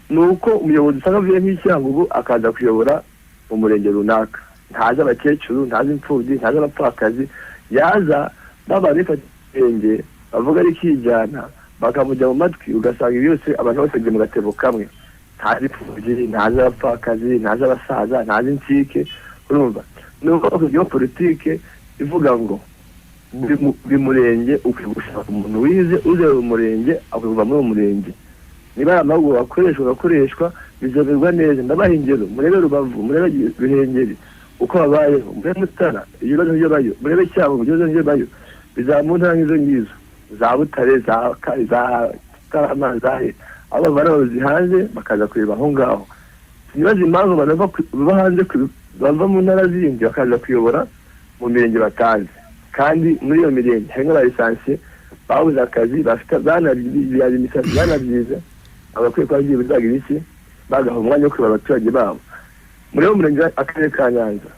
ni uko umuyobozi usanga avuye nk'icyangugu akaza kuyobora umurenge runaka, ntazi abakecuru, ntazi imfubyi, ntazi abapfakazi, yaza baba bifata ibirenge bavuga ari kijyana, bakamujya mu matwi, ugasanga ibi byose abantu bose bagiye mu gatebo kamwe. Ntazi imfubyi, ntazi abapfakazi, ntazi abasaza, ntazi insike. Urumva ni uko bakujyaho politike ivuga ngo buri murenge ukwiye gushaka umuntu wize, uzera umurenge akwiye kuva muri uwo murenge. Niba ari amahugurwa akoreshwa agakoreshwa, bizoberwa neza. Ndabaha ingero, murebe Rubavu, murebe Ruhengeri uko babayeho, murebe Mutara ibibazo nk'ibyo bayo, murebe Cyangugu ibibazo nk'ibyo bayo, bizaba mu ntara nk'izo ngizo za Butare, za Karama, za he, aho bavana abayobozi hanze bakaza kureba aho ngaho. Sinibaza impamvu bava hanze, bava mu ntara zindi bakaza kuyobora mu mirenge batazi, kandi muri iyo mirenge harimo abalisansiye babuze akazi, bafite banabyize, abakwiye kuba byibuze bagira iki, bagaha umwanya wo kureba abaturage babo. Muri uwo murenge akarere ka Nyanza,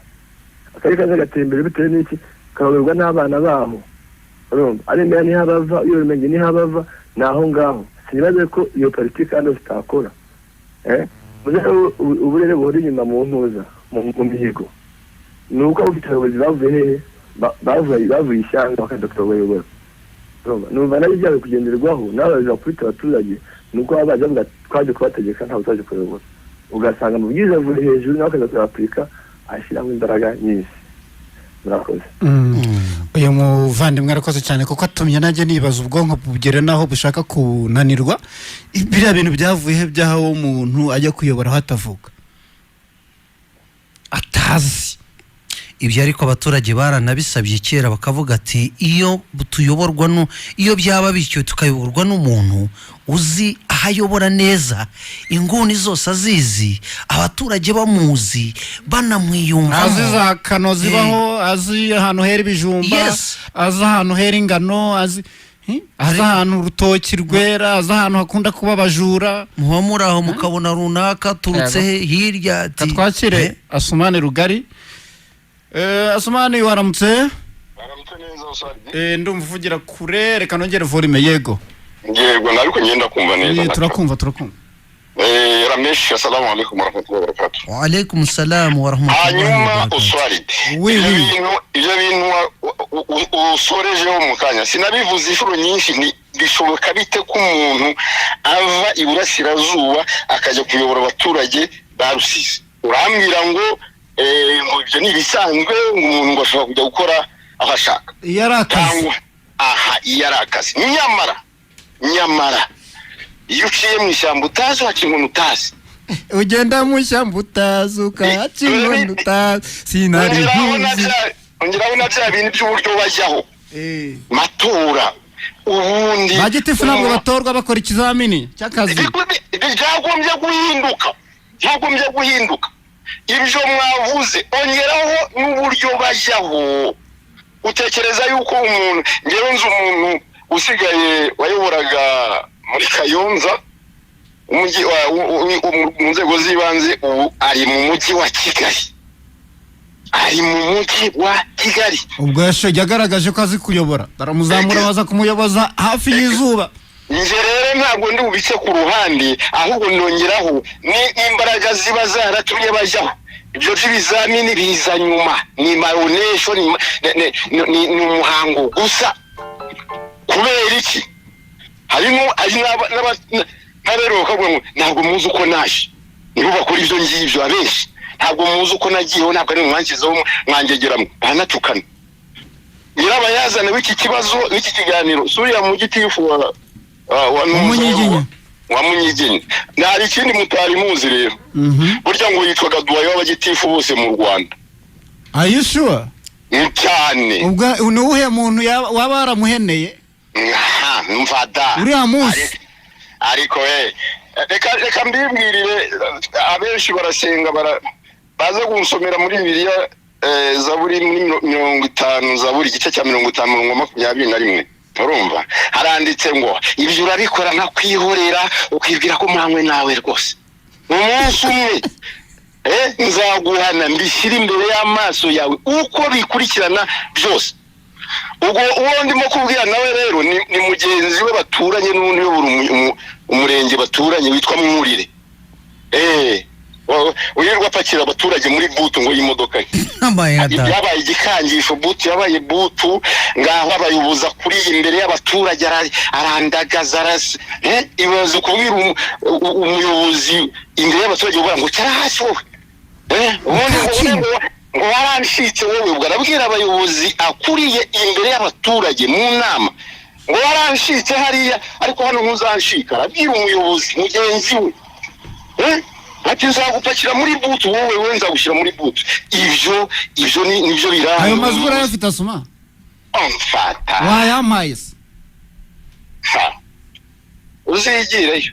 Akarere kaza gatera imbere bitewe n'iki? Kayoborwa n'abana baho. Urumva, ari meya niho abava, iyo murenge niho abava, ni aho ngaho. Sinibaze ko iyo politiki hano zitakora. Uburere buhora inyuma mu ntuza, mu mihigo, ni uko ufite abayobozi bavuye hehe? Bavuye ishyanga, bakaza kubayobora. Numva nabyo byaba kugenderwaho n'abayobozi bakubita abaturage, ni uko baba baje bavuga twaje kubategeka, ntabwo twaje kuyobora. Ugasanga amabwiriza avuye hejuru, nawe akaza kuyapurika, ashyiramo imbaraga nyinshi. Murakoze. Uyu muvandimwe arakoze cyane, kuko atumye nanjye nibaza, ubwonko bugera n'aho bushaka kunanirwa. Biriya bintu byavuye he, by'aho umuntu ajya kuyobora aho atavuga, atazi? Ibyo ariko abaturage baranabisabye kera, bakavuga ati iyo tuyoborwa nu iyo byaba bityo, tukayoborwa n'umuntu uzi aho ayobora neza, inguni zose azizi, abaturage bamuzi, banamwiyumvamo. Azi za kano zibaho, azi ahantu hera ibijumba, azi ahantu hera ingano, azi ahantu urutoki rwera, azi ahantu hakunda kuba abajura. Muba muri aho mukabona runaka aturutse he hirya ati Twakire Asumani Rugari. Asumani, waramutse? Ndumva uvugira kure, reka nongere volume. Yego. Yego, ariko ngenda kumva neza. Turakumva, turakumva. Ramesh, assalamu alaikum warahmatullahi wabarakatuh. Wa alaikum salam wa rahmatullahi. Hanyuma uswaride ibyo bintu usorejeho mu kanya, sinabivuze inshuro nyinshi, ni bishoboka bite ko umuntu ava iburasirazuba akajya kuyobora abaturage ba Rusizi? Urambwira ngo ngo ibyo ni ibisanzwe, ngo umuntu ngo ashobora kujya gukora aho ashaka iyo ari akazi. Cyangwa aha iyo ari akazi. Nyamara iyo uciye mu ishyamba utazi, uhaca inkoni utazi. Ugenda mu ishyamba utazi, ukahaca inkoni utazi, sinari nkuzi. Ongeraho na bya bintu by'uburyo bajyaho matora ubundi. Ba gitifu ntabwo batorwa, bakora ikizamini cy'akazi. Byagombye guhinduka, byagombye guhinduka ibyo mwavuze. Ongeraho n'uburyo bajyaho. Utekereza yuko umuntu, ngewe nzi umuntu usigaye wayoboraga muri Kayonza umujyi mu nzego z'ibanze, ubu ari mu mujyi wa Kigali, ari mu mujyi wa Kigali. Ubwo yagaragaje ko azi kuyobora, baramuzamura, baza kumuyoboza hafi y'izuba. Nje rero ntabwo ndi bubice ku ruhande, ahubwo ndongeraho n'imbaraga ziba zaratumye bajyaho. Ibyo by'ibizamini biza nyuma, ni maronesho, ni umuhango gusa. Kubera iki? Harimo n'aberuka bakavuga ngo ntabwo muzi uko naje, nibo bakora ibyo ngibyo abenshi. Ntabwo muzi uko nagiyeho, ntabwo ari mwanshyizeho, mwangegeramo, baranatukana. Nyirabayazana w'iki kibazo, w'iki kiganiro, suriya mu gitifu wa Munyiginya. Wa Munyiginya. Nta ikindi mutari muzi rero, burya ngo yitwaga duwaye w'abagitifu bose mu Rwanda. Are you sure? Cyane. Ubwo ni uwuhe muntu waba waramuheneye? Aha, mva da. Uriya munsi. Ariko reka mbibwirire, abenshi barasenga, baza kunsomera muri Bibiliya, Zaburi muri 50, Zaburi igice cya 50 umurongo 21. Urumva haranditse ngo ibyo urabikora nkakwihorera, ukibwira ko muhanywe nawe rwose. Umunsi umwe nzaguhana, mbishyire imbere y'amaso yawe uko bikurikirana byose. Ubwo uwo ndimo kubwira nawe rero ni mugenzi we baturanye, n'undi uyobora umurenge baturanye witwa Mwurire. Wirirwa apakira abaturage muri butu ngo y'imodoka ye. Yabaye igikangisho, butu yabaye butu, ngaho abayoboza kuri imbere y'abaturage, arandagaza, ibaze kubwira umuyobozi imbere y'abaturage uvuga ngo cara hasi wowe. Ubundi ngo waranshitse wowe. Ubwo arabwira abayobozi akuriye imbere y'abaturage mu nama ngo waranshitse hariya, ariko hano ntuzanshika. Arabwira umuyobozi mugenzi we, ati nzagupakira muri butu wowe, wowe nzagushyira muri butu. Ibyo nibyo biranga. Ayo majwi urayafite, Asuma? Mfata. Wayampaye se? Ha. Uzigireyo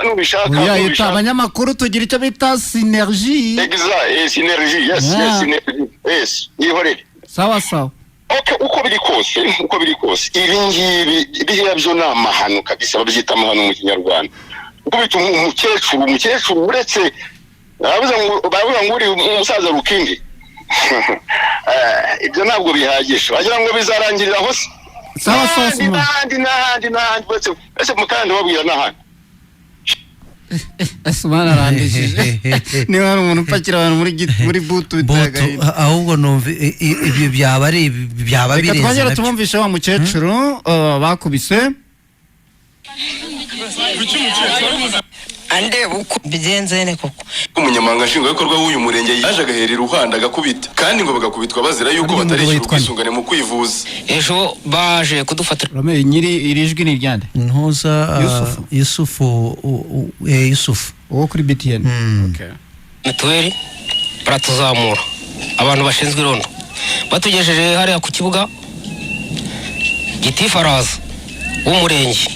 nubishaka. Oya, yita abanyamakuru tugira icyo bita synergie. Exact, synergie, yes. Yes, synergie, yes, yihorere. Sawa sawa. Okay, uko biri kose, ibi ngibi biriya byo ni amahano kabisa, babyita amahano mu Kinyarwanda. Ukubita umukecuru uretse baravuga ngo uri umusaza Rukingi. Ibyo ntabwo bihagije, wagira ngo bizarangirira aho se? Sawa sawa. N'ahandi, n'ahandi, n'ahandi, n'ahandi, uretse mukandi babwira n'ahandi. Asumani arandishije. Niba hari umuntu upakira abantu muri boot, biteye agahinda. Ahubwo numva ibyo byaba ari byaba Reka birenze twongere nabyo. tumwumvishe wa mukecuru bakubise. Andeba uko bigenze ne koko. Umunyamabanga nshingwabikorwa w'uyu murenge yaje agahera iruhande agakubita, kandi ngo bagakubitwa bazira yuko batarishyura ubwisungane mu kwivuza. Ejo baje kudufatira. Romeo, nyiri iri jwi ni iryande? Ntuza Yusufu. Yusufu, Yusufu. Uwo kuri BTN. Okay. Mituweli baratuzamura, abantu bashinzwe irondo batugejeje hariya ku kibuga, gitifu araza w'umurenge,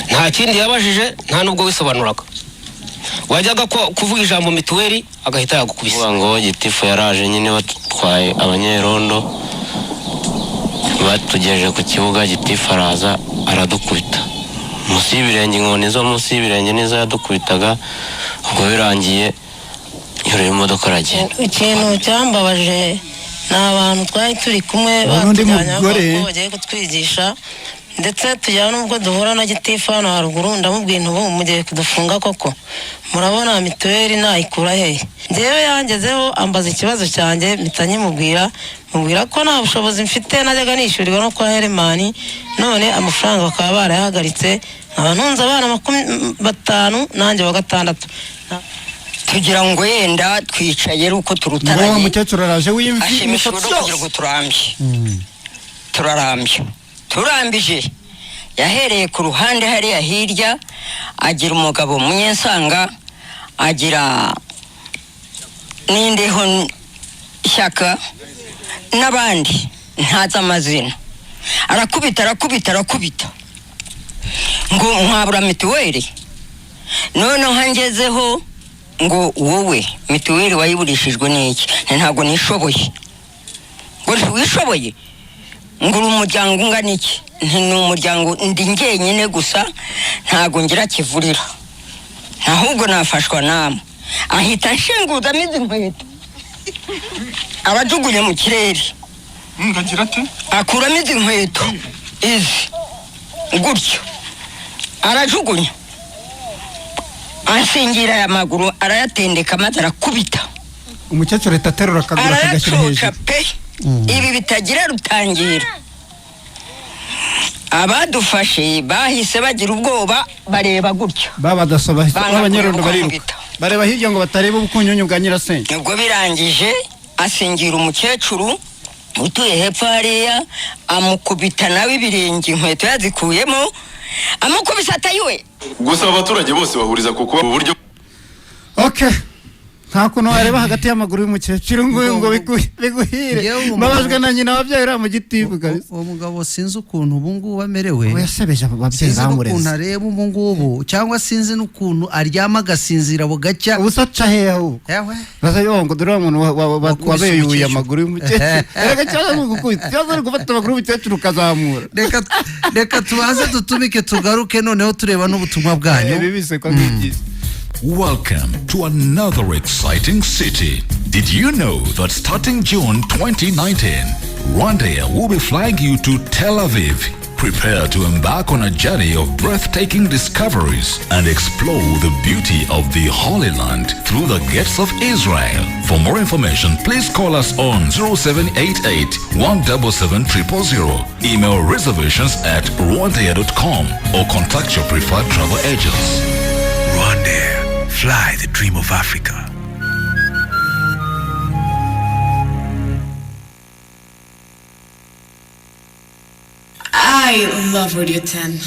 nta kindi yabajije, nta n'ubwo wisobanuraga. Wajyaga kuvuga ijambo mituweli agahita yagukubise. Kuvuga ngo gitifu yaraje nyine, batwaye abanyerondo, batugejeje ku kibuga, gitifu araza aradukubita munsi y'ibirenge, inkoni zo munsi y'ibirenge nizo yadukubitaga. Ubwo birangiye yurira imodoka aragenda. Ikintu cyambabaje ni abantu twari turi kumwe Hari undi batujyanye bavuga mugore. ko bagiye kutwigisha, ndetse tujyana n'ubwo duhura na gitifu hano haruguru, ndamubwira nti ubu mugiye kudufunga koko, murabona mituweli nayikura hehe? Njyewe yangezeho ambaza ikibazo cyanjye, mpita nkimubwira, mubwira ko nta bushobozi mfite, najyaga nishyurirwa no kwa Heremani, none amafaranga bakaba barayahagaritse, nkaba ntunze abana 50 nanjye wa gatandatu. Tugira ngo yenda twicaye ari uko Ngo wa turutaranye. mukecuru araje w'imvi, Ashimishijwe imisatsi no kugira yose. ngo turambye, turarambye, turambije. Yahereye ku ruhande hariya hirya, agira umugabo Munyensanga, agira n'indeho Shyaka n'abandi ntazi amazina. Arakubita, arakubita, arakubita ngo mwabura mituweli. Noneho angezeho ngo wowe mituweli wayiburishijwe n'iki? Nti ntabwo nishoboye. Ngo ntiwishoboye? Ngo uri umuryango ungana iki? Nti ni umuryango, ndi njyenyine gusa, ntabwo ngira kivurira, ahubwo nafashwa namwe. Ahita anshinguzamo izi nkweto, abajugunya mu kirere. Akuramo izi nkweto izi gutyo, arajugunya, ansingira aya maguru, arayatendeka maze arakubita. Umukecuru ahita aterura akaguru akagashyira Arayacoca hejuru. pe, ibi bitagira rutangira. Abadufashe bahise bagira ubwoba, bareba gutyo. Babadaso bahise Banga b'abanyerondo kureba uko bariruka nkubita. bareba hirya ngo batareba ubukunyunyu bwa nyirasenge. Ubwo birangije asingira umukecuru utuye hepfo hariya, amukubita nawe ibirenge, inkweto yazikuyemo, amukubise atayiwe. Gusa aba baturage bose bahuriza ku kuba uburyo Okay, nta kuntu wareba hagati y'amaguru y'umukecuru ngo biguhire. Mbabajwe na nyina wabyaye uriya mu gitifu kabisa. Uwo mugabo sinzi ukuntu ubu ngubu amerewe. Ubu yasebeje abo babyeyi Sinzi n'ukuntu bamureze. areba ubu ngubu, cyangwa sinzi n'ukuntu aryama agasinzira bugacya. Ubu se aca hehe ahubwo? Ewe. Baza ngo dore wa muntu Wakubise wabeyuye umukecuru. amaguru y'umukecuru. Erega ikibazo ni ugukubita, ikibazo ni ugufata amaguru y'umukecuru ukazamura. Reka tubanze dutumike, tugaruke noneho tureba n'ubutumwa bwanyu. Ibi bisekwa nk'ibyiza. Welcome to another exciting city. Did you know that starting June 2019, Rwandair will be flying you to Tel Aviv? Prepare to embark on a journey of breathtaking discoveries and explore the beauty of the Holy Land through the gates of Israel. For more information, please call us on 0788 177 000. Email reservations at rwandair.com or contact your preferred travel agents. Rwandair, fly the dream of Africa. I love Radio 10.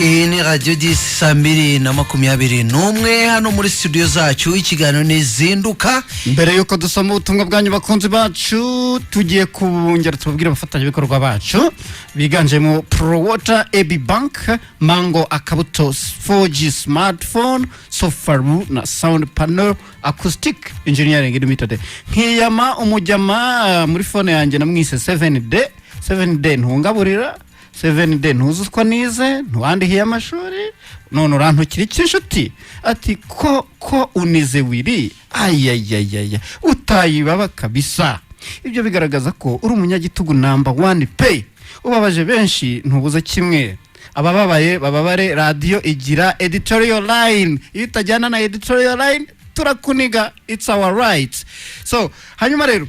Iyi ni Radiyo 10, 2:21 hano muri studio zacu. Ikiganiro ni Zinduka. Mbere y'uko dusoma ubutumwa bwanyu, bakunzi bacu, tugiye kongera tubabwire abafatanyabikorwa bacu biganjemo Pro Water, AB Bank, Mango Akabuto 4G smartphone, Sofaru na Sound Panel Acoustic Engineering Limited. Nkiyama umujyama muri phone yanjye namwise 7D 7D. Ntungaburira 7D, ntuzutwa nize, ntiwandihiye amashuri, none urantukira iki inshuti? Ati ko unize wiri ayayayaya, utayibaba kabisa. Ibyo bigaragaza ko uri umunyagitugu number one pe. Ubabaje benshi, ntubuze kimwe. Abababaye bababare. Radiyo igira editorial line, iyo utajyana na editorial line turakuniga, it's our right. So hanyuma rero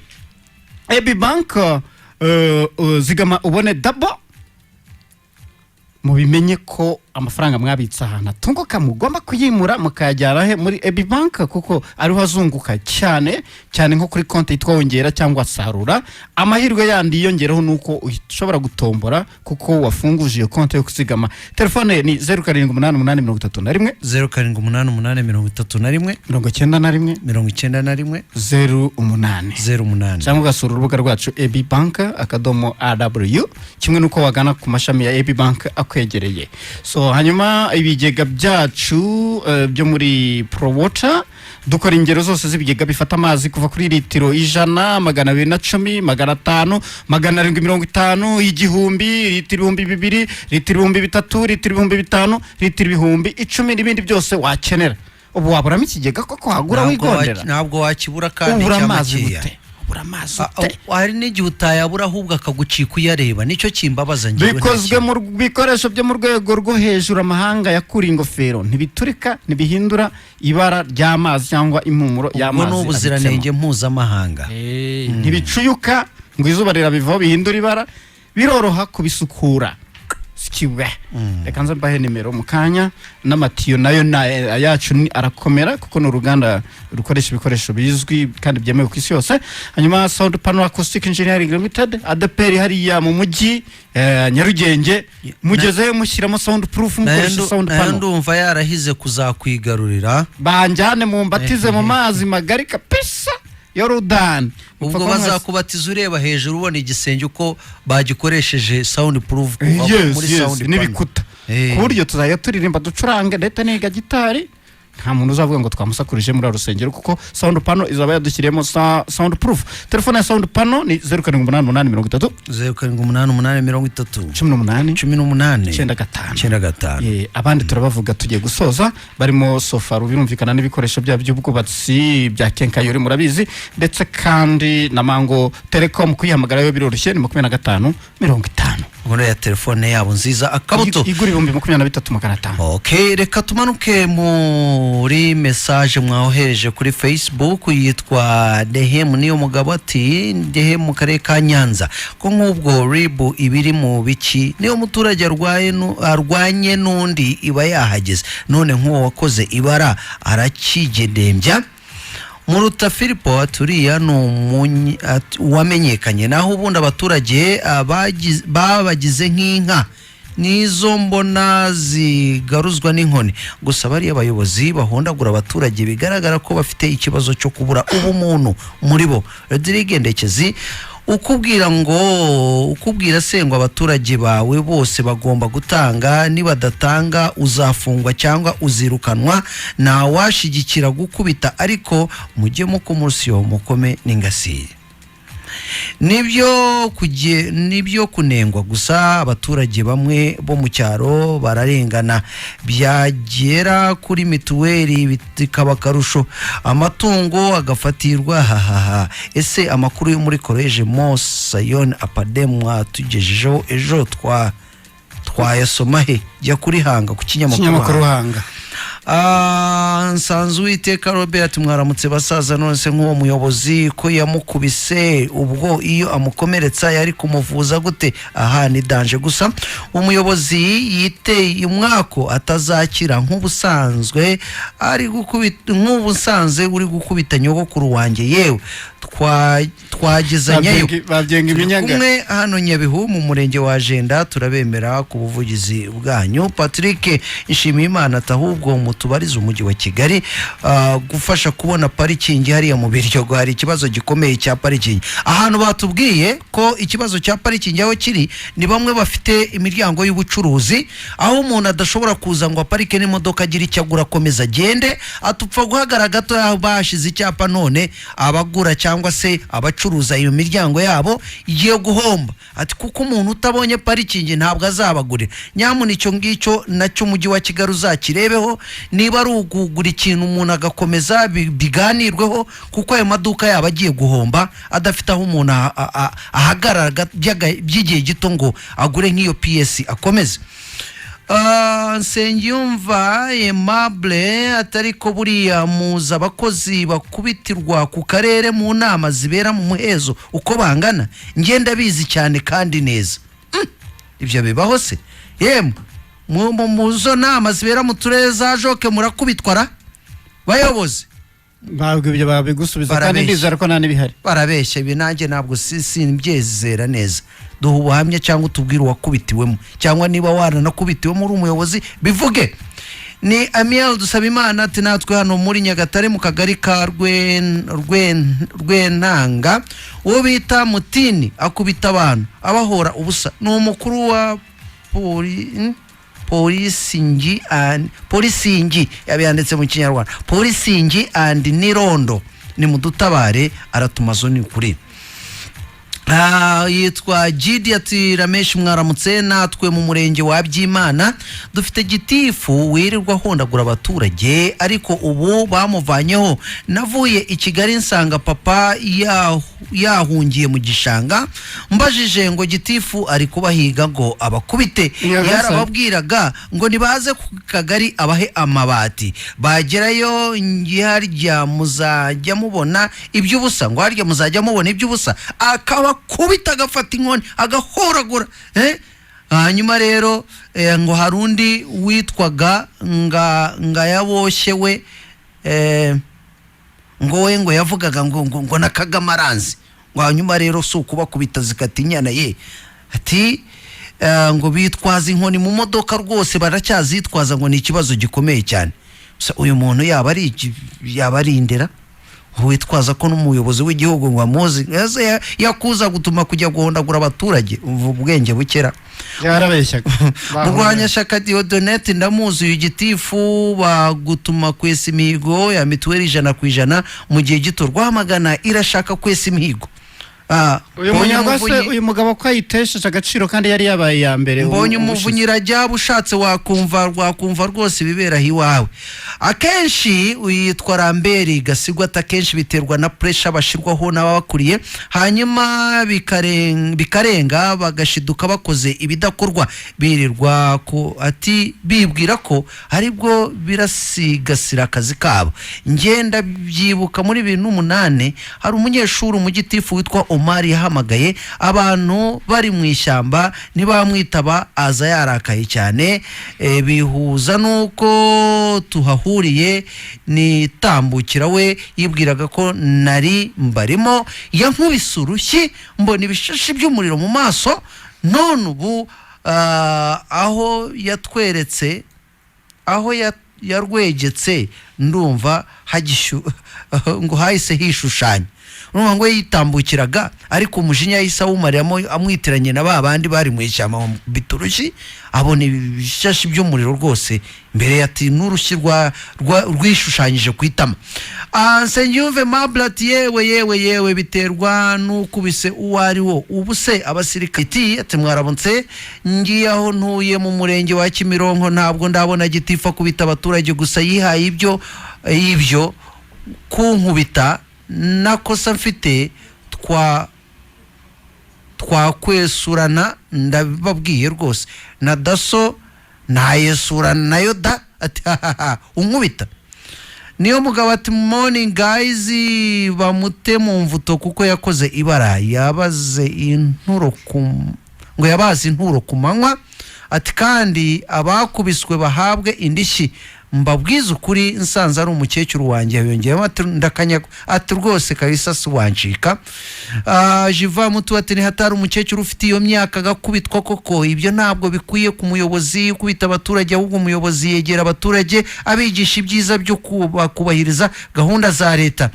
AB Bank, zigama ubone double. Mubimenye ko amafaranga mwabitse ahantu atunguka mugomba kuyimura mukayajyana he? Muri AB Bank, kuko ariho azunguka cyane cyane, nko kuri konti yitwa Wongera cyangwa Sarura. Amahirwe yandi yiyongeraho ni uko ushobora gutombora kuko wafunguje iyo konti yo kuzigama. Telefone ni 078831 078831 91 91 08 08, cyangwa ugasura urubuga rwacu abbank.rw, kimwe n'uko wagana ku mashami ya AB Bank akwegereye. So hanyuma ibigega byacu byo muri Pro Water, dukora ingero zose z'ibigega bifata amazi kuva kuri litiro 100, 210, 500, 750, 1000, litiro 2000, litiro 3000, litiro 5000, litiro 10,000 n'ibindi byose wakenera. Ubu waburamo ikigega koko wagura wigondera? Ntabwo wakibura kandi. Ubura amazi cyamakeya. gute? Ubura amazi ute? Hari n'igihe utayabura ahubwo akagucika uyareba, nicyo kimbabaza njyewe. Bikozwe mu bikoresho byo mu rwego rwo hejuru amahanga yakuriye ingofero. Ntibiturika, ntibihindura ibara ry'amazi cyangwa impumuro Ubwo y'amazi ni ubuziranenge abitsemo. mpuzamahanga. Ntibicuyuka ngo izuba rirabivaho bihindura ibara, biroroha kubisukura. Sikiwe, reka nze mbahe nimero mu kanya. N'amatiyo nayo yacu arakomera kuko ni uruganda rukoresha ibikoresho bizwi kandi byemewe ku isi yose. Hanyuma Sound Panel Acoustic Engineering Limited, ADPR hariya mu mujyi Nyarugenge, mugezeyo mushyiramo sound proof, mukoresha sound Nayo panel. ndumva yarahize kuzakwigarurira. Banjyane mu mbatize mu mazi magari kabisa Yorudani. Ubwo bazakubatiza ureba hejuru, ubona igisenge uko bagikoresheje sound proof kuva muri sound panel. N'ibikuta, ku buryo tuzajya turirimba, ducurange, ndetse niga gitari, nta muntu uzavuga ngo twamusakurije muri uru rusengero, kuko sound panel izaba yadushyiriyemo sound proof. Telefone ya sound panel ni 078830 078830 18 18 95. 95. Abandi turabavuga tugiye gusoza, barimo Sofaru, birumvikana n'ibikoresho byabo by'ubwubatsi bya kenkayori murabizi, ndetse kandi na Mango Telecom. Kuyihamagara yo biroroshye, ni 2550. Ubona ya telefone yabo nziza Akabuto igura 23,500. Ok, reka tumanuke muri message mwaohereje kuri Facebook. Yitwa Dehemu niyo mugabo, ati Dehemu mu karere ka Nyanza, ko nk'ubwo RIB ibiri mu biki? Niyo muturage arwaye arwanye n'undi iba yahageze, none nk'uwo wakoze ibara arakigedembya. Muruta Filipo aturiya ni uwamenyekanye, naho ubundi abaturage babagize nk'inka nizo mbona zigaruzwa n'inkoni. Gusa bariya bayobozi bahondagura abaturage bigaragara ko bafite ikibazo cyo kubura ubumuntu muri bo. Rodrigue Ndekezi, ukubwira ngo ukubwira se ngo abaturage bawe bose bagomba gutanga, nibadatanga uzafungwa cyangwa uzirukanwa. Ntawashigikira gukubita, ariko mujye mukomosiyo mukome n'ingasire. Nibyo nibyo kunengwa gusa abaturage bamwe bo mu cyaro bararengana, byagera kuri mituweli bikaba akarusho, amatungo agafatirwa. Hahaha, ese amakuru yo muri Collège Mont Sion Apadem mwatugejejeho ejo twayasoma he? Jya kuri Hanga, ku kinyamakuru. Kinyamakuru Hanga. Nsanze Uwiteka Robert, mwaramutse basaza. None se nk'uwo muyobozi ko yamukubise, ubwo iyo amukomeretsa yari kumuvuza gute? Aha ni danger gusa. Umuyobozi yiteye umwako atazakira, nk'ubusanzwe ari gukubita, nk'ubusanzwe uri gukubita nyogokuru wanjye. Yewe, twagezanyayo. Babyenga Turi iminyaga. kumwe hano Nyabihu mu murenge wa Jenda, turabemera ku buvugizi bwanyu. Patrick Nshimiyimana ati ahubwo mutubarize umujyi wa Kigali, gufasha kubona parikingi hariya mu Biryogo, hari ikibazo gikomeye cya parikingi. Ahantu batubwiye ko ikibazo cya parikingi aho kiri ni bamwe bafite imiryango y'ubucuruzi, aho umuntu adashobora kuza ngo aparike n'imodoka agire icyo agura akomeza agende, atupfa guhagarara gato aho bashize icyapa. None abagura cyangwa se abacuruza iyo miryango yabo igiye guhomba, ati kuko umuntu utabonye parikingi ntabwo azabagurira. Nyamuna icyo ngicyo nacyo umujyi wa Kigali uzakirebeho, niba ari ukugura ikintu umuntu agakomeza biganirweho, kuko ayo maduka yaba agiye guhomba adafite aho umuntu ahagarara by'igihe gito ngo agure nk'iyo piyesi akomeze. Nsengiyumva Aimable atari ko buriya muzi abakozi bakubitirwa ku karere mu nama zibera mu muhezo uko bangana? Ngenda bizi cyane kandi neza. Ibyo bibaho se? Yemwe, mu zo nama zibera mu turere za joke murakubitwa ra bayobozi? Ntabwo ibyo babigusubiza kandi Barabeshya. ndizera ko nta n'ibihari. Barabeshya, ibi nanjye ntabwo simbyizera neza. Duha ubuhamya cyangwa utubwire uwakubitiwemo, cyangwa niba waranakubitiwemo uri umuyobozi bivuge. Ni Amiel Dusabimana ati natwe hano muri Nyagatare mu kagari ka Rwentanga, uwo bita Mutini akubita abantu abahora ubusa, ni umukuru wa polisingi and polisingi, yabiyanditse mu Kinyarwanda, polisingi and nirondo, ni mudutabare aratumazo ni ukuri. Yitwa Gidi ati Ramesh mwaramutse, natwe mu murenge wa Byimana dufite gitifu wirirwa ahondagura abaturage, ariko ubu bamuvanyeho. Navuye i Kigali nsanga papa yahungiye mu gishanga, mbajije ngo gitifu ari kubahiga ngo abakubite. Nyagasani. Yarababwiraga ngo nibaze ku kagari abahe amabati, bagerayo ngiharya muzajya mubona iby'ubusa, ngo harya muzajya mubona iby'ubusa, akabakubita agafata inkoni agahoragura. Hanyuma rero ngo hari undi witwaga Ngayaboshye we, ngo we ngo yavugaga ngo na Kagame aranzi, ngo hanyuma rero si ukubakubita zikata inyana ye. Ati ngo bitwaza inkoni mu modoka rwose baracyazitwaza, ngo ni ikibazo gikomeye cyane. Gusa uyu muntu yaba ari indera witwaza ko n'umuyobozi w'igihugu ngo amuzi, ese yakuza gutuma kujya guhondagura abaturage? Umva ubwenge bukera. Yarabeshyaga. Murwanyashyaka Diodonete, ndamuzi uyu gitifu, bagutuma kwesa imihigo ya mituweli 100% mu gihe gito. Rwamagana irashaka kwesa imihigo. Uyu Mbonye munyagwa se, Umuvunyi- uyu mugabo ko ayitesheje agaciro kandi yari yabaye iya mbere Mbonye ubushize. Umuvunyi rajya ushatse wakumva rwose ibibera aho iwawe. Akenshi uyitwa Ramberi Gasigwa ati akenshi biterwa na pressure bashyirwaho n'ababakuriye, hanyuma bikarenga bagashiduka bakoze ibidakorwa, birirwa ko ati bibwira ko aribwo birasigasira akazi kabo. Ngenda byibuka muri 2008 hari umunyeshuri umugitifu witwa Omar yahamagaye abantu bari mu ishyamba ntibamwitaba, aza yarakaye cyane, bihuza n'uko tuhahuriye nitambukira, we yibwiraga ko nari mbarimo, yankubise urushyi mbona ibishashi by'umuriro mu maso. None ubu aho yatweretse aho yarwegetse ndumva hagishu ngo hahise hishushanya. Urumva ngo yitambukiraga, ariko umujinya yahise awumariramo amwitiranye na ba bandi bari mu ishyamba, bamukubita urushyi abona ibishashi by'umuriro rwose mbere ati n'urushyi rwishushanyije ku itama. Nsengiyumve Mabla ati yewe yewe yewe, biterwa n'ukubise uwo ari wo. Ubu se abasirikare ati mwaramutse, ngiye aho ntuye mu murenge wa Kimironko ntabwo ndabona gitifu akubita abaturage, gusa yihaye ibyo kunkubita nakosa mfite twakwesurana, ndababwiye rwose na daso nayesurana nayo da. Ati hahaha, unkubita. Niyo mugabo ati morning guys, bamute mu mvuto kuko yakoze ibara, yabaze inturo ku ngo yabaze inturo ku manywa. Ati kandi abakubiswe bahabwe indishyi. Mbabwize ukuri, nsanze ari umukecuru wanjye, yongeyemo ati ndakanyagwa, ati rwose kabisa si wancika. Jiva Mutu ati ntihatari umukecuru ufite iyo myaka agakubitwa koko, ibyo ntabwo bikwiye ku muyobozi kubita abaturage, ahubwo umuyobozi yegera abaturage abigisha ibyiza byo kubahiriza gahunda za leta.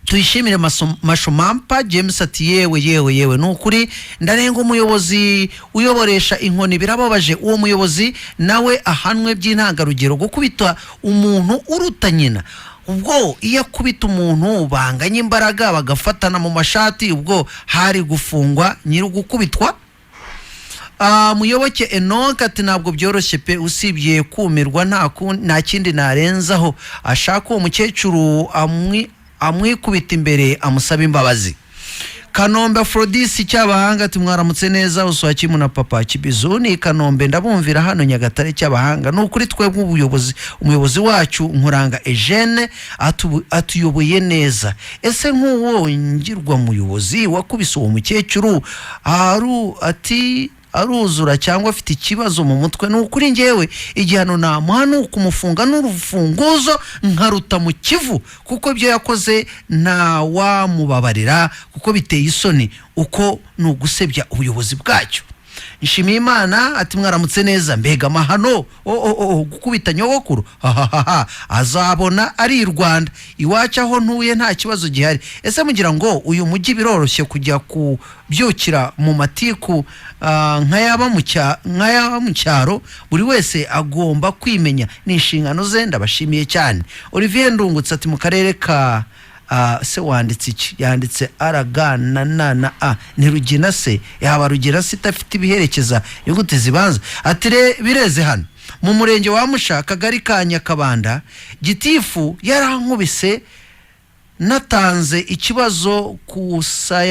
Tuyishimire Mashomampa James ati yewe yewe yewe, ni ukuri ndarenga umuyobozi uyoboresha inkoni, birababaje. Uwo muyobozi nawe ahanwe by'intangarugero, gukubita umuntu uruta nyina. Ubwo iyo akubita umuntu banganya imbaraga bagafatana mu mashati, ubwo hari gufungwa nyiri ugukubitwa. Muyoboke Enoch ati ntabwo byoroshye pe, usibye kumirwa nta kindi narenzaho. Ashaka uwo mukecuru amwikubita imbere amusaba imbabazi. Kanombe Aphrodis Cyabahanga ati mwaramutse neza Uswakimu na papa Kibizu, ni Kanombe ndabumvira hano Nyagatare Cyabahanga. Ni ukuri twebwe ubuyobozi, umuyobozi wacu Nkuranga Eugene atuyoboye neza. Ese nk'uwo ngirwa muyobozi wakubise uwo mukecuru ati aruzura cyangwa afite ikibazo mu mutwe? Ni ukuri ngewe igihano namuha ni ukumufunga n'urufunguzo nkaruta mu Kivu, kuko ibyo yakoze ntawamubabarira, kuko biteye isoni, uko ni ugusebya ubuyobozi bwacyo. Nshimiyimana ati mwaramutse neza, mbega amahano, o gukubita nyogokuru, hahahaha, azabona ari i Rwanda iwacu aho ntuye nta kibazo gihari. Ese mugira ngo uyu mujyi biroroshye kujya kubyukira mu matiku nk'ayaba mu cyaro? Buri wese agomba kwimenya, ni inshingano ze. Ndabashimiye cyane. Olivier Ndungutse ati mu karere ka se wanditse iki? Yanditse R G N N A, ni Rugina se? Yaba Rugina se idafite ibiherekeza inyuguti zibanza? Ati bireze hano mu murenge wa Musha, akagari ka Nyakabanda, gitifu yarankubise natanze ikibazo kusa,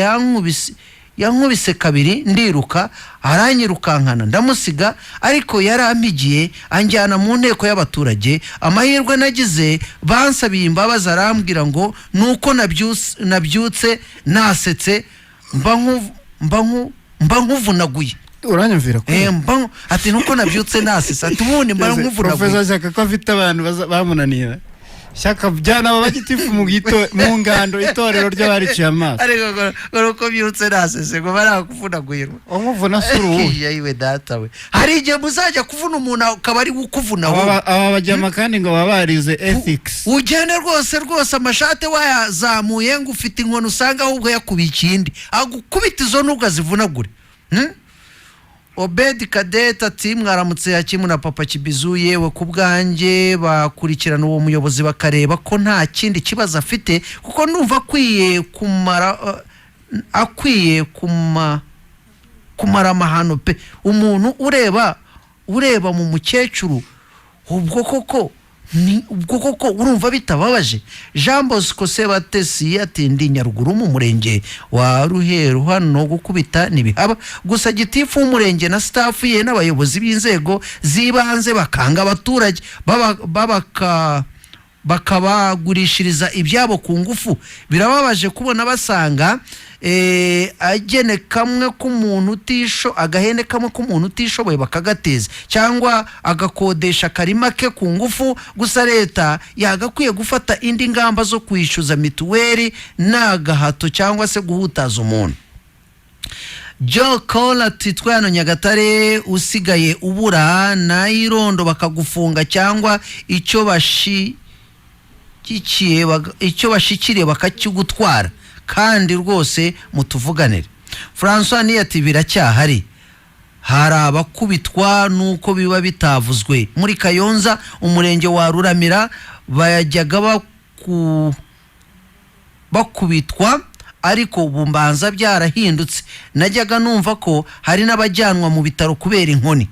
yankubise kabiri ndiruka, aranyirukankana ndamusiga, ariko yarampigiye anjyana mu nteko y'abaturage. Amahirwe nagize bansabiye imbabazi, arambwira ngo nuko nabyutse nasetse mba nkuvunaguye. Uranyumvira ko ati nuko nabyutse nasetse, ati ubundi mba nkuvunaguye. Professor Shyaka ko afite abantu bamunanira, Shyaka byana aba bagitifu mu ngando itorero ry'abariciye amaso. Ariko uko byutse nasese ngo barakuvunaguye. Umuvuna sura ubu. Yewe data we. Hari igihe muzajya kuvuna umuntu akaba ari gukuvuna wowe. Aba bajyama kandi ngo baba barize ethics. Ugende rwose rwose amashate wayazamuye ngo ufite inkoni, usanga ahubwo yakubiye ikindi. Agukubita izo nubwo azivunagure. Obedi Kadete ati mwaramutse Hakimu na papa Kibizu, yewe ku bwanjye bakurikirana uwo muyobozi bakareba ko nta kindi kibazo afite, kuko numva akwiye kumara amahano pe. Umuntu ureba mu mukecuru ubwo koko ubwo koko urumva bitababaje. Jean Bosco Sebatesi ati ndi Nyaruguru mu murenge wa Ruheru, hano gukubita ntibihaba gusa gitifu w'umurenge na staff ye n'abayobozi b'inzego z'ibanze bakanga abaturage bakabagurishiriza ibyabo ku ngufu. Birababaje kubona basanga agene kamwe k'umuntu agahene kamwe k'umuntu utishoboye bakagateza, cyangwa agakodesha akarima ke ku ngufu. Gusa leta yagakwiye gufata indi ngamba zo kwishyuza mituweli n'agahato cyangwa se guhutaza umuntu. Joe Cole ati twe hano Nyagatare usigaye ubura nayirondo bakagufunga, cyangwa icyo bashikiriye bakakigutwara, kandi rwose mutuvuganire. François Niyati biracyahari, hari abakubitwa nuko biba bitavuzwe. Muri Kayonza umurenge wa Ruramira bajyaga bakubitwa, ariko ubu mbanza byarahindutse. Najyaga numva ko hari n'abajyanwa mu bitaro kubera inkoni.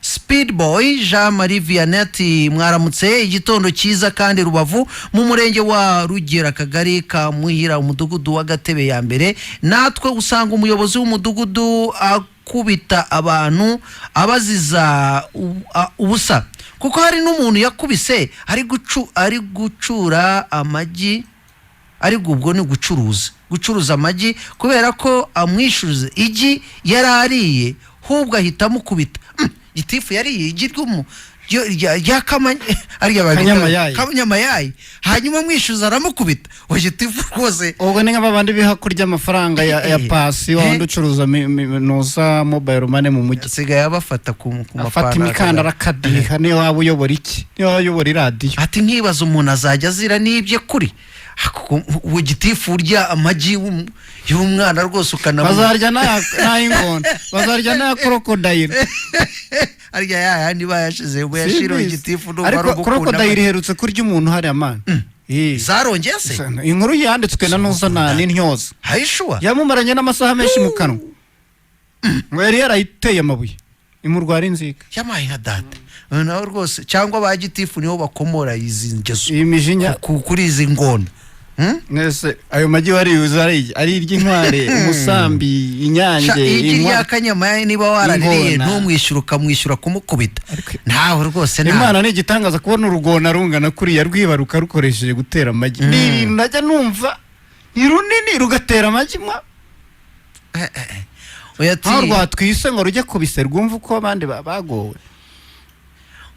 Speedboy Jean Marie Vianney mwaramutse igitondo cyiza kandi Rubavu mu murenge wa Rugera akagari ka Muhira umudugudu wa Gatebe ya mbere. Natwe usanga umuyobozi w'umudugudu gukubita abantu abaziza ubusa, kuko hari n'umuntu yakubise ari gucura amagi, ariko ubwo ni gucuruza amagi kubera ko amwishyuza igi yari ariye, ahubwo ahita amukubita. Gitifu yariye igi rya Kanyamayayi, hanyuma amwishyuza aramukubita. Uwo gitifu rwose ubwo ni nk'abandi biha kurya amafaranga ya pasi, wa wundi ucuruza nuza mobile money mu mujyi, asigaye abafata ku mapantaro, afata imikandara akadiha. Niyo waba uyobora iki, niyo waba uyobora iradiyo. Ati nkibaza umuntu azajya azira n'ibye kuri uwo gitifu urya amagi y'umwana rwose ukanamu bazarya n'ay'ingona, bazarya n'aya krokodayiro arya yayandi bayashize ngo yashiriwe gitifu. Ndumva ari ugukunda. Ariko krokodayiro iherutse kurya umuntu hariya mani. Zarongeye se? Inkuru yanditswe na Nuza na n'Intyoza. Hayishuwa yamumaranye n'amasaha menshi mu kanwa, ngo yari yarayiteye amabuye imurwara inzika. Yamaye nka data nawe rwose, cyangwa ba gitifu niho bakomora izi ngeso, iyi mijinya kuri izi ngona. Mwese ayo magi wariyuza ari iry'inkware, umusambi, inyange, igi rya Kanyamayayi niba waraririye ntumwishyura ukamwishyura kumukubita ntawe rwose. Imana ni igitangaza kubona urugona rungana kuriya rwibaruka rukoresheje gutera amagi. Ni ibintu najya numva, ni runini rugatera amagi mwa aho rwatwise ngo rujye kubise rwumve uko abandi bagowe.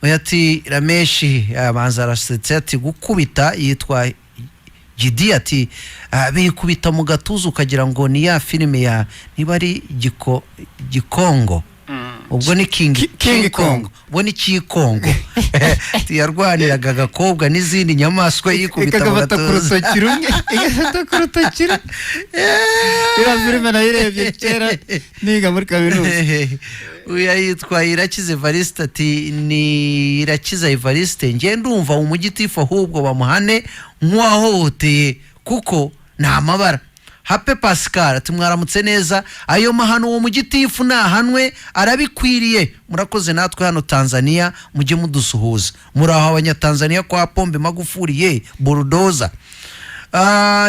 Oya ati Rameshi abanza arasetse ati gukubita yitwa Gidi, ati bikubita mu gatuza ukagira ngo ni ya filime ya niba ari Gikongo, ubwo ni King Kong, ubwo ni Kikongo yarwaniraga agakobwa n'izindi nyamaswa yikubita mu gatuza. Igafata ku rutoki rumwe. Iriya filime nayirebye kera niga muri kaminuza. Uyu yitwa Irakiza Evariste ati ni Irakiza Evariste, nge ndumva umugitifu ahubwo bamuhane nk'uwahohoteye kuko ni amabara. Hape Pascal ati mwaramutse neza, ayo mahano uwo mugitifu nahanwe arabikwiriye. Murakoze natwe hano Tanzania mujye mudusuhuza, muraho abanyatanzania kwa Pombe Magufuli burudoza.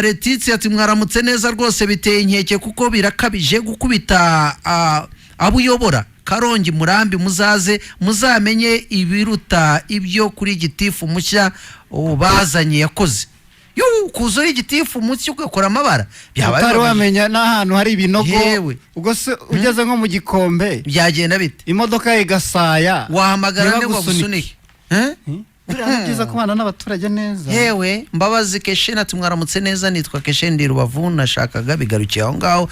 Letizia ati mwaramutse neza rwose, biteye inkeke kuko birakabije gukubita abo uyobora. Karongi Murambi muzaze muzamenye ibiruta ibyo kuri gitifu mushya bazanye yakoze. Kuzura igitifu munsi ugakora amabara utari wamenya n'ahantu hari ibinogo, ubwo se ugeze nko mu gikombe byagenda bite? Imodoka igasaya wahamagara nde wagusunike? Buriya byiza kubana n'abaturage neza. Yewe Mbabazi Kesheni ati mwaramutse neza, nitwa Kesheni ndi Rubavu, nashakaga bigarukiye aho ngaho.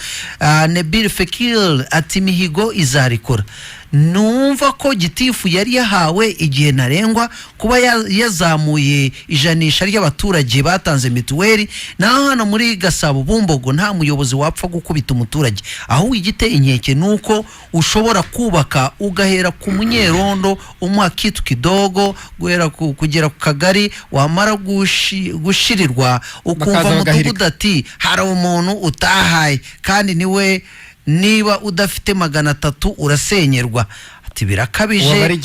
Nebil Fekir ati imihigo izarikora. Numva ko gitifu yari yahawe igihe ntarengwa kuba yazamuye ijanisha ry'abaturage batanze mituweli. Naho hano muri Gasabo Bumbogo nta muyobozi wapfa gukubita umuturage, aho igite inkeke nuko ushobora kubaka ugahera ku munyerondo umuha kitu kidogo guhera kugera ku kagari, wamara gushirirwa ukumva mudugudu ati hari umuntu utahaye kandi niwe niba udafite 300 urasenyerwa. Ati birakabije,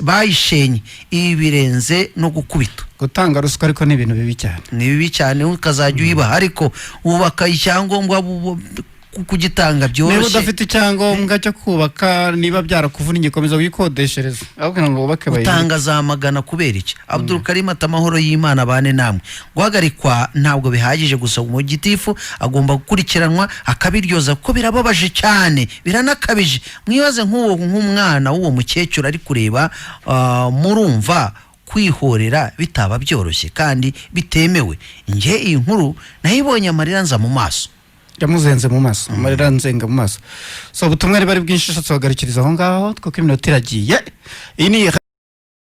bayishenye ibi birenze no gukubita. Gutanga ruswa ariko ni ibintu bibi cyane, ni bibi cyane, ukazajya uyibaha ariko wubaka icyangombwa kugitanga byoroshye. Niba udafite icyangombwa cyo kubaka, niba byarakuvunnye komeza wikodeshereza, ahubwo ngo wubake bayireke. Utanga za 100 kubera iki? Abdul Karim ati amahoro y'Imana bane namwe. Guhagarikwa ntabwo bihagije gusa, umugitifu agomba gukurikiranwa akabiryoza kuko birababaje cyane, biranakabije. Mwibaze nk'uwo nk'umwana w'uwo mukecuru ari kureba, murumva kwihorera bitaba byoroshye kandi bitemewe. Nge iyi nkuru nayibonye amarira nza mu maso, yamuzenze mu maso, amarira nzenga mu maso. So ubutumwa bari bwinshi, ushatse wagarukiriza aho ngaho kuko iminota iragiye. Iyi ni